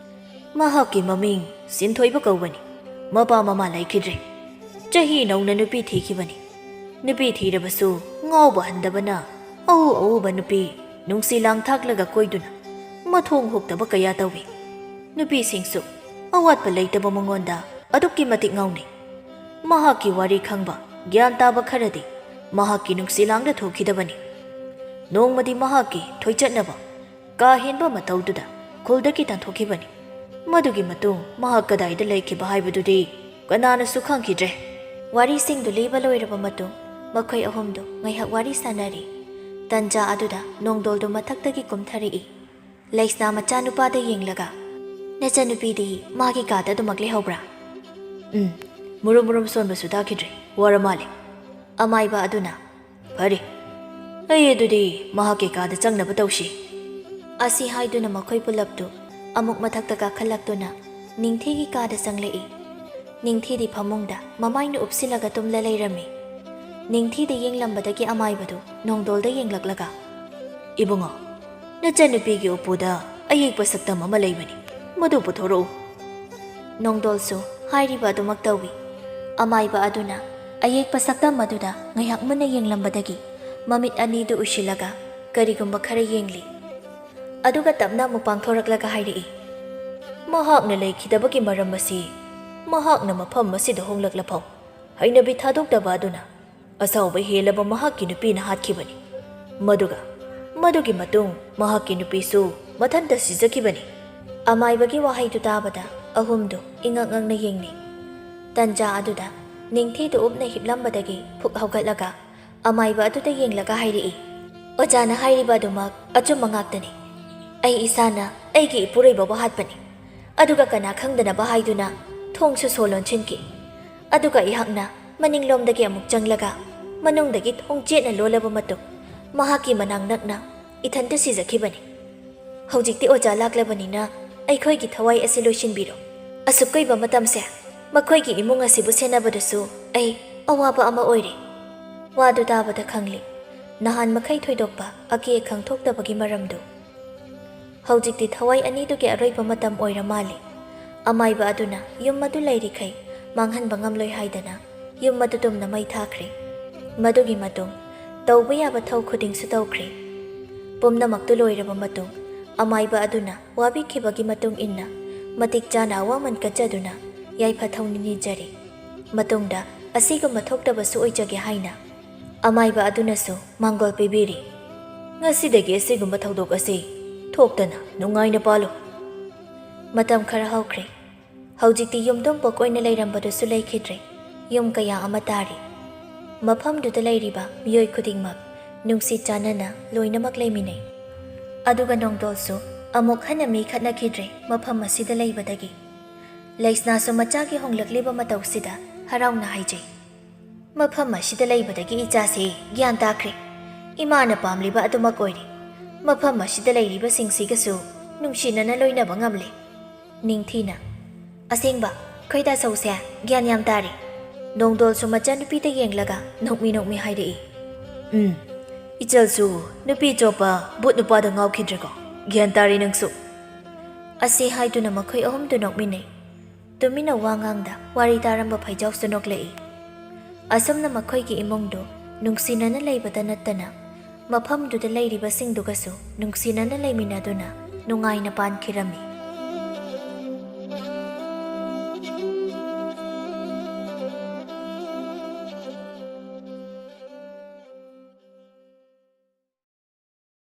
"ꯃꯍꯥꯛꯀꯤ ꯃꯃꯤꯡ ꯁꯤꯟꯊꯣꯏꯕ ꯀꯧꯕꯅꯤ꯫ ꯃꯄꯥ ꯃꯃꯥ ꯂꯩꯈꯤꯗ꯭ꯔꯦ꯫ ꯆꯍꯤ ꯅꯧꯅ ꯅꯨꯄꯤ ꯊꯤꯈꯤꯕꯅꯤ꯫ ꯅꯨꯄꯤ ꯊꯤꯔꯕꯁꯨ ꯉꯥꯎꯕ ꯍꯟꯗꯕꯅ ꯑꯎ ꯑꯎꯕ ꯅꯨꯄꯤ, ꯅꯨꯡꯁꯤ ꯂꯥꯡ ꯊꯥꯛꯂꯒ ꯀꯣꯏꯗꯨꯅ ꯃꯊꯣꯡ ꯍꯨꯛꯇꯕ ꯀꯌꯥ ꯇꯧꯏ꯫ ꯅꯨꯄꯤꯁꯤꯡꯁꯨ ꯑꯋꯥꯠꯄ ꯂꯩꯇꯕ ꯃꯉꯣꯟꯗ ꯑꯗꯨꯛꯀꯤ ꯃꯇꯤꯛ ꯉꯥꯎꯅꯩ꯫ ꯃꯍꯥꯛꯀꯤ ꯋꯥꯔꯤ ꯈꯪꯕ, ꯒ꯭ꯌꯥꯟ ꯇꯥꯕ ꯈꯔꯗꯤ ꯃꯍꯥꯛꯀꯤ ꯅꯨꯡꯁꯤ ꯂꯥꯡꯗ ꯊꯣꯛꯈꯤꯗꯕꯅꯤ꯫ ꯅꯣꯡꯃꯗꯤ ꯃꯍꯥꯛꯀꯤ ꯊꯣꯏꯆꯠꯅꯕ ꯀꯥ ꯍꯦꯟꯕ ꯃꯇꯧꯗꯨꯗ ꯈꯨꯜꯗꯒꯤ ꯇꯥꯟꯊꯣꯛꯈꯤꯕꯅꯤ꯫ ꯃꯗꯨꯒꯤ ꯃꯇꯨꯡ ꯃꯍꯥꯛ ꯀꯗꯥꯏꯗ ꯂꯩꯈꯤꯕ ꯍꯥꯏꯕꯗꯨꯗꯤ ꯀꯅꯥꯅꯁꯨ ꯈꯪꯈꯤꯗ꯭ꯔꯦ"꯫ ꯋꯥꯔꯤꯁꯤꯡꯗꯨ ꯂꯤꯕ ꯂꯣꯏꯔꯕ ꯃꯇꯨꯡ ꯃꯈꯣꯏ ꯑꯍꯨꯝꯗꯨ ꯉꯥꯏꯍꯥꯛ ꯋꯥꯔꯤ ꯁꯥꯟꯅꯔꯤ꯫ ꯇꯟꯖꯥ ꯑꯗꯨꯗ ꯅꯣꯡꯗꯣꯜꯗꯨ ꯃꯊꯛꯇꯒꯤ ꯀꯨꯝꯊꯔꯛꯏ꯫ ꯂꯩꯁꯅꯥ ꯃꯆꯥꯅꯨꯄꯥꯗ ꯌꯦꯡꯂꯒ, "ꯅꯆꯟꯅꯨꯄꯤꯗꯤ ꯃꯥꯒꯤ ꯀꯥꯗ ꯑꯗꯨꯃꯛ ꯂꯩꯍꯧꯕ꯭ꯔꯥ?" "ꯎꯝ, ꯃꯨꯔꯨꯝ ꯃꯨꯔꯨꯝ ꯁꯣꯟꯕꯁꯨ ꯇꯥꯈꯤꯗ꯭ꯔꯦ, ꯋꯥꯔ ꯃꯥꯜꯂꯦ"꯫ ꯑꯃꯥꯏꯕ ꯑꯗꯨꯅ, "ꯐꯔꯦ, ꯑꯩ ꯑꯗꯨꯗꯤ ꯃꯍꯥꯛꯀꯤ ꯀꯥꯗ ꯆꯪꯅꯕ ꯇꯧꯁꯤ"꯫ ꯑꯁꯤ ꯍꯥꯏꯗꯨꯅ ꯃꯈꯣꯏ ꯄꯨꯂꯞꯇꯨ ꯑꯃꯨꯛ ꯃꯊꯛꯇ ꯀꯥꯈꯠꯂꯛꯇꯨꯅ ꯅꯤꯡꯊꯤꯒꯤ ꯀꯥꯗ ꯆꯪꯂꯛꯏ꯫ ꯅꯤꯡꯊꯤꯗꯤ ꯐꯃꯨꯡꯗ ꯃꯃꯥꯏꯅ ꯎꯞꯁꯤꯜꯂꯒ ꯇꯨꯝꯂ ꯂꯩꯔꯝꯃꯤ꯫ ꯅꯤꯡꯊꯤꯗ ꯌꯦꯡꯂꯝꯕꯗꯒꯤ ꯑꯃꯥꯏꯕꯗꯨ ꯅꯣꯡꯗꯣꯜꯗ ꯌꯦꯡꯂꯛꯂꯒ, "ꯏꯕꯨꯡꯉꯣ, ꯅꯆꯟꯅꯨꯄꯤꯒꯤ ꯎꯄꯨꯗ ꯑꯌꯦꯛꯄ ꯁꯛꯇꯝ ꯑꯃ ꯂꯩꯕꯅꯤ, ꯃꯗꯨ ꯄꯨꯊꯣꯔꯛꯎ"꯫ ꯅꯣꯡꯗꯣꯜꯁꯨ ꯍꯥꯏꯔꯤꯕ ꯑꯗꯨꯃꯛ ꯇꯧꯏ꯫ ꯑꯃꯥꯏꯕ ꯑꯗꯨꯅ ꯑꯌꯦꯛꯄ ꯁꯛꯇꯝ ꯑꯗꯨꯗ ꯉꯥꯏꯍꯥꯛ ꯃꯨꯟꯅ ꯌꯦꯡꯂꯝꯕꯗꯒꯤ ꯃꯃꯤꯠ ꯑꯅꯤꯗꯨ ꯎꯏꯁꯤꯜꯂꯒ ꯀꯔꯤꯒꯨꯝꯕ ꯈꯔ ꯌꯦꯡꯂꯤ꯫ ꯑꯗꯨꯒ ꯇꯞꯅ ꯑꯃꯨꯛ ꯄꯥꯡꯊꯣꯔꯛꯂꯒ ꯍꯥꯏꯔꯛꯏ, "ꯃꯍꯥꯛꯅ ꯂꯩꯈꯤꯗꯕꯒꯤ ꯃꯔꯝ ꯑꯁꯤ ꯃꯍꯥꯛꯅ ꯃꯐꯝ ꯑꯁꯤꯗ ꯍꯣꯡꯂꯛꯂꯐꯥꯎ ꯍꯩꯅꯕꯤ ꯊꯥꯗꯣꯛꯇꯕ ꯑꯗꯨꯅ ꯑꯁꯥꯎꯕ ꯍꯦꯜꯂꯕ ꯃꯍꯥꯛꯀꯤ ꯅꯨꯄꯤꯅ ꯍꯥꯠꯈꯤꯕꯅꯤ꯫ ꯃꯗꯨꯒ ꯃꯗꯨꯒꯤ ꯃꯇꯨꯡ ꯃꯍꯥꯛꯀꯤ ꯅꯨꯄꯤꯁꯨ ꯃꯊꯟꯇ ꯁꯤꯖꯈꯤꯕꯅꯤ꯫ ꯑꯃꯥꯏꯕꯒꯤ ꯋꯥꯍꯩꯗꯨ ꯇꯥꯕꯗ ꯑꯍꯨꯝꯗꯨ ꯏꯉꯛ ꯉꯛꯅ ꯌꯦꯡꯅꯩ꯫ ꯇꯟꯖꯥ ꯑꯗꯨꯗ ꯅꯤꯡꯊꯤꯗꯨ ꯎꯞꯅ ꯍꯤꯞꯂꯝꯕꯗꯒꯤ ꯐꯨꯛ ꯍꯧꯒꯠꯂꯒ ꯑꯃꯥꯏꯕ ꯑꯗꯨꯗ ꯌꯦꯡꯂꯒ ꯍꯥꯏꯔꯛꯏ, "ꯑꯣꯖꯥꯅ ꯍꯥꯏꯔꯤꯕ ꯑꯗꯨꯃꯛ ꯑꯆꯨꯝꯕ ꯉꯥꯛꯇꯅꯤ꯫ ꯑꯩ ꯏꯁꯥꯅ ꯑꯩꯒꯤ ꯏꯄꯨꯔꯣꯏꯕꯕꯨ ꯍꯥꯠꯄꯅꯤ, ꯑꯗꯨꯒ ꯀꯅꯥ ꯈꯪꯗꯅꯕ ꯍꯥꯏꯗꯨꯅ ꯊꯣꯡꯁꯨ ꯁꯣ ꯂꯣꯟꯁꯤꯟꯈꯤ꯫ ꯑꯗꯨꯒ ꯑꯩꯍꯥꯛꯅ ꯃꯅꯤꯡꯂꯣꯝꯗꯒꯤ ꯑꯃꯨꯛ ꯆꯪꯂꯒ ꯃꯅꯨꯡꯗꯒꯤ ꯊꯣꯡ ꯆꯦꯠꯅ ꯂꯣꯜꯂꯕ ꯃꯇꯨꯡ ꯃꯍꯥꯛꯀꯤ ꯃꯅꯥꯛ ꯅꯛꯅ ꯏꯊꯟꯇ ꯁꯤꯖꯈꯤꯕꯅꯤ꯫ ꯍꯧꯖꯤꯛꯇꯤ ꯑꯣꯖꯥ ꯂꯥꯛꯂꯕꯅꯤꯅ ꯑꯩꯈꯣꯏꯒꯤ ꯊꯋꯥꯏ ꯑꯁꯤ ꯂꯣꯏꯁꯤꯟꯕꯤꯔꯣ꯫ ꯑꯁꯨꯛ ꯀꯨꯏꯕ ꯃꯇꯝꯁꯦ ꯃꯈꯣꯏꯒꯤ ꯏꯃꯨꯡ ꯑꯁꯤꯕꯨ ꯁꯦꯟꯅꯕꯗꯁꯨ ꯑꯩ ꯑꯋꯥꯕ ꯑꯃ ꯑꯣꯏꯔꯦ꯫" ꯋꯥꯗꯨ ꯇꯥꯕꯗ ꯈꯪꯂꯤ ꯅꯍꯥꯟ ꯃꯈꯩ ꯊꯣꯏꯗꯣꯛꯄ ꯑꯀꯤ ꯑꯈꯪ ꯊꯣꯛꯇꯕꯒꯤ ꯃꯔꯝꯗꯨ꯫ ꯍꯧꯖꯤꯛꯇꯤ ꯊꯋꯥꯏ ꯑꯅꯤꯗꯨꯒꯤ ꯑꯔꯣꯏꯕ ꯃꯇꯝ ꯑꯣꯏꯔ ꯃꯥꯜꯂꯤ꯫ ꯑꯃꯥꯏꯕ ꯑꯗꯨꯅ ꯌꯨꯝ ꯑꯗꯨ ꯂꯩꯔꯤꯈꯩ ꯃꯥꯡꯍꯟꯕ ꯉꯝꯂꯣꯏ ꯍꯥꯏꯗꯅ ꯌꯨꯝ ꯑꯗꯨ ꯇꯨꯝꯅ ꯃꯩ ꯊꯥꯈ꯭ꯔꯦ꯫ ꯃꯗꯨꯒꯤ ꯃꯇꯨꯡ ꯇꯧꯕ ꯌꯥꯕ ꯊꯧ ꯈꯨꯗꯤꯡꯁꯨ ꯇꯧꯈ꯭ꯔꯦ꯫ ꯄꯨꯝꯅꯃꯛꯇꯨ ꯂꯣꯏꯔꯕ ꯃꯇꯨꯡ ꯑꯃꯥꯏꯕ ꯑꯗꯨꯅ ꯋꯥꯕꯤꯈꯤꯕꯒꯤ ꯃꯇꯨꯡ ꯏꯟꯅ ꯃꯇꯤꯛ ꯆꯥꯅ ꯑꯋꯥꯃꯟ ꯀꯠꯆꯗꯨꯅ ꯌꯥꯏꯐ ꯊꯧꯅꯤ ꯅꯤꯖꯔꯤ꯫ ꯃꯇꯨꯡꯗ ꯑꯁꯤꯒꯨꯝꯕ ꯊꯣꯛꯇꯕꯁꯨ ꯑꯣꯏꯖꯒꯦ ꯍꯥꯏꯅ ꯑꯃꯥꯏꯕ ꯑꯗꯨꯅꯁꯨ ꯃꯥꯡꯒꯣꯜ ꯄꯤꯕꯤꯔꯤ꯫ ꯉꯁꯤꯗꯒꯤ ꯑꯁꯤꯒꯨꯝꯕ ꯊꯧꯗꯣꯛ ꯑꯁꯤ ꯊꯣꯛꯇꯅ ꯅꯨꯡꯉꯥꯏꯅ ꯄꯥꯜꯂꯨ꯫ ꯃꯇꯝ ꯈꯔ ꯍꯧꯈ꯭ꯔꯦ꯫ ꯍꯧꯖꯤꯛꯇꯤ ꯌꯨꯝꯗꯣꯡꯄꯣꯛ ꯑꯣꯏꯅ ꯂꯩꯔꯝꯕꯗꯨꯁꯨ ꯂꯩꯈꯤꯗ꯭ꯔꯦ꯫ ꯌꯨꯝ ꯀꯌꯥ ꯑꯃ ꯇꯥꯔꯤ꯫ ꯃꯐꯝꯗꯨꯗ ꯂꯩꯔꯤꯕ ꯃꯤꯑꯣꯏ ꯈꯨꯗꯤꯡꯃꯛ ꯅꯨꯡꯁꯤ ꯆꯥꯟꯅꯅ ꯂꯣꯏꯅꯃꯛ ꯂꯩꯃꯤꯟꯅꯩ꯫ ꯑꯗꯨꯒ ꯅꯣꯡꯗꯣꯜꯁꯨ ꯑꯃꯨꯛ ꯍꯟꯅ ꯃꯤ ꯈꯠꯅꯈꯤꯗ꯭ꯔꯦ ꯃꯐꯝ ꯑꯁꯤꯗ ꯂꯩꯕꯗꯒꯤ꯫ ꯂꯩꯁꯅꯥꯁꯨ ꯃꯆꯥꯒꯤ ꯍꯣꯡꯂꯛꯂꯤꯕ ꯃꯇꯧꯁꯤꯗ ꯍꯔꯥꯎꯅ ꯍꯥꯏꯖꯩ, "ꯃꯐꯝ ꯑꯁꯤꯗ ꯂꯩꯕꯗꯒꯤ ꯏꯆꯥꯁꯦ ꯒ꯭ꯌꯥꯟ ꯇꯥꯈ꯭ꯔꯦ꯫ ꯏꯃꯥꯅ ꯄꯥꯝꯂꯤꯕ ꯑꯗꯨꯃꯛ ꯑꯣꯏꯔꯦ꯫ ꯃꯐꯝ ꯑꯁꯤꯗ ꯂꯩꯔꯤꯕꯁꯤꯡꯁꯤꯒꯁꯨ ꯅꯨꯡꯁꯤꯅꯅ ꯂꯣꯏꯅꯕ ꯉꯝꯂꯦ꯫" ꯅꯤꯡꯊꯤꯅ, "ꯑꯁꯦꯡꯕ, ꯈꯣꯏꯗꯥ ꯁꯧꯁꯦ ꯒ꯭ꯌꯥꯟ ꯌꯥꯝ ꯇꯥꯔꯦ꯫" ꯅꯣꯡꯗꯣꯜꯁꯨ ꯃꯆꯥꯅꯨꯄꯤꯗ ꯌꯦꯡꯂꯒ ꯅꯣꯛꯃꯤ ꯅꯣꯛꯃꯤ ꯍꯥꯏꯔꯛꯏ, "ꯎꯝ, ꯏꯆꯜꯁꯨ ꯅꯨꯄꯤ ꯆꯣꯞꯄ ꯚꯨꯠ ꯅꯨꯄꯥꯗ ꯉꯥꯎꯈꯤꯗ꯭ꯔꯦꯀꯣ꯫ ꯒ꯭ꯌꯥꯟ ꯇꯥꯔꯦ ꯅꯪꯁꯨ꯫" ꯑꯁꯤ ꯍꯥꯏꯗꯨꯅ ꯃꯈꯣꯏ ꯑꯍꯨꯝꯗꯨ ꯅꯣꯛꯃꯤꯟꯅꯩ꯫ ꯇꯨꯃꯤꯟꯅ ꯋꯥ ꯉꯥꯡꯗ ꯋꯥꯔꯤ ꯇꯥꯔꯝꯕ ꯐꯩꯖꯥꯎꯁꯨ ꯅꯣꯛꯂꯛꯏ꯫ ꯑꯁꯨꯝꯅ ꯃꯈꯣꯏꯒꯤ ꯏꯃꯨꯡꯗꯨ ꯅꯨꯡꯁꯤꯅꯅ ꯂꯩꯕꯗ ꯅꯠꯇꯅ ꯃꯐꯝꯗꯨꯗ ꯂꯩꯔꯤꯕꯁꯤꯡꯗꯨꯒꯁꯨ ꯅꯨꯡꯁꯤꯅꯅ ꯂꯩꯃꯤꯟꯅꯗꯨꯅ ꯅꯨꯡꯉꯥꯏꯅ ꯄꯥꯟꯈꯤꯔꯝꯃꯤ꯫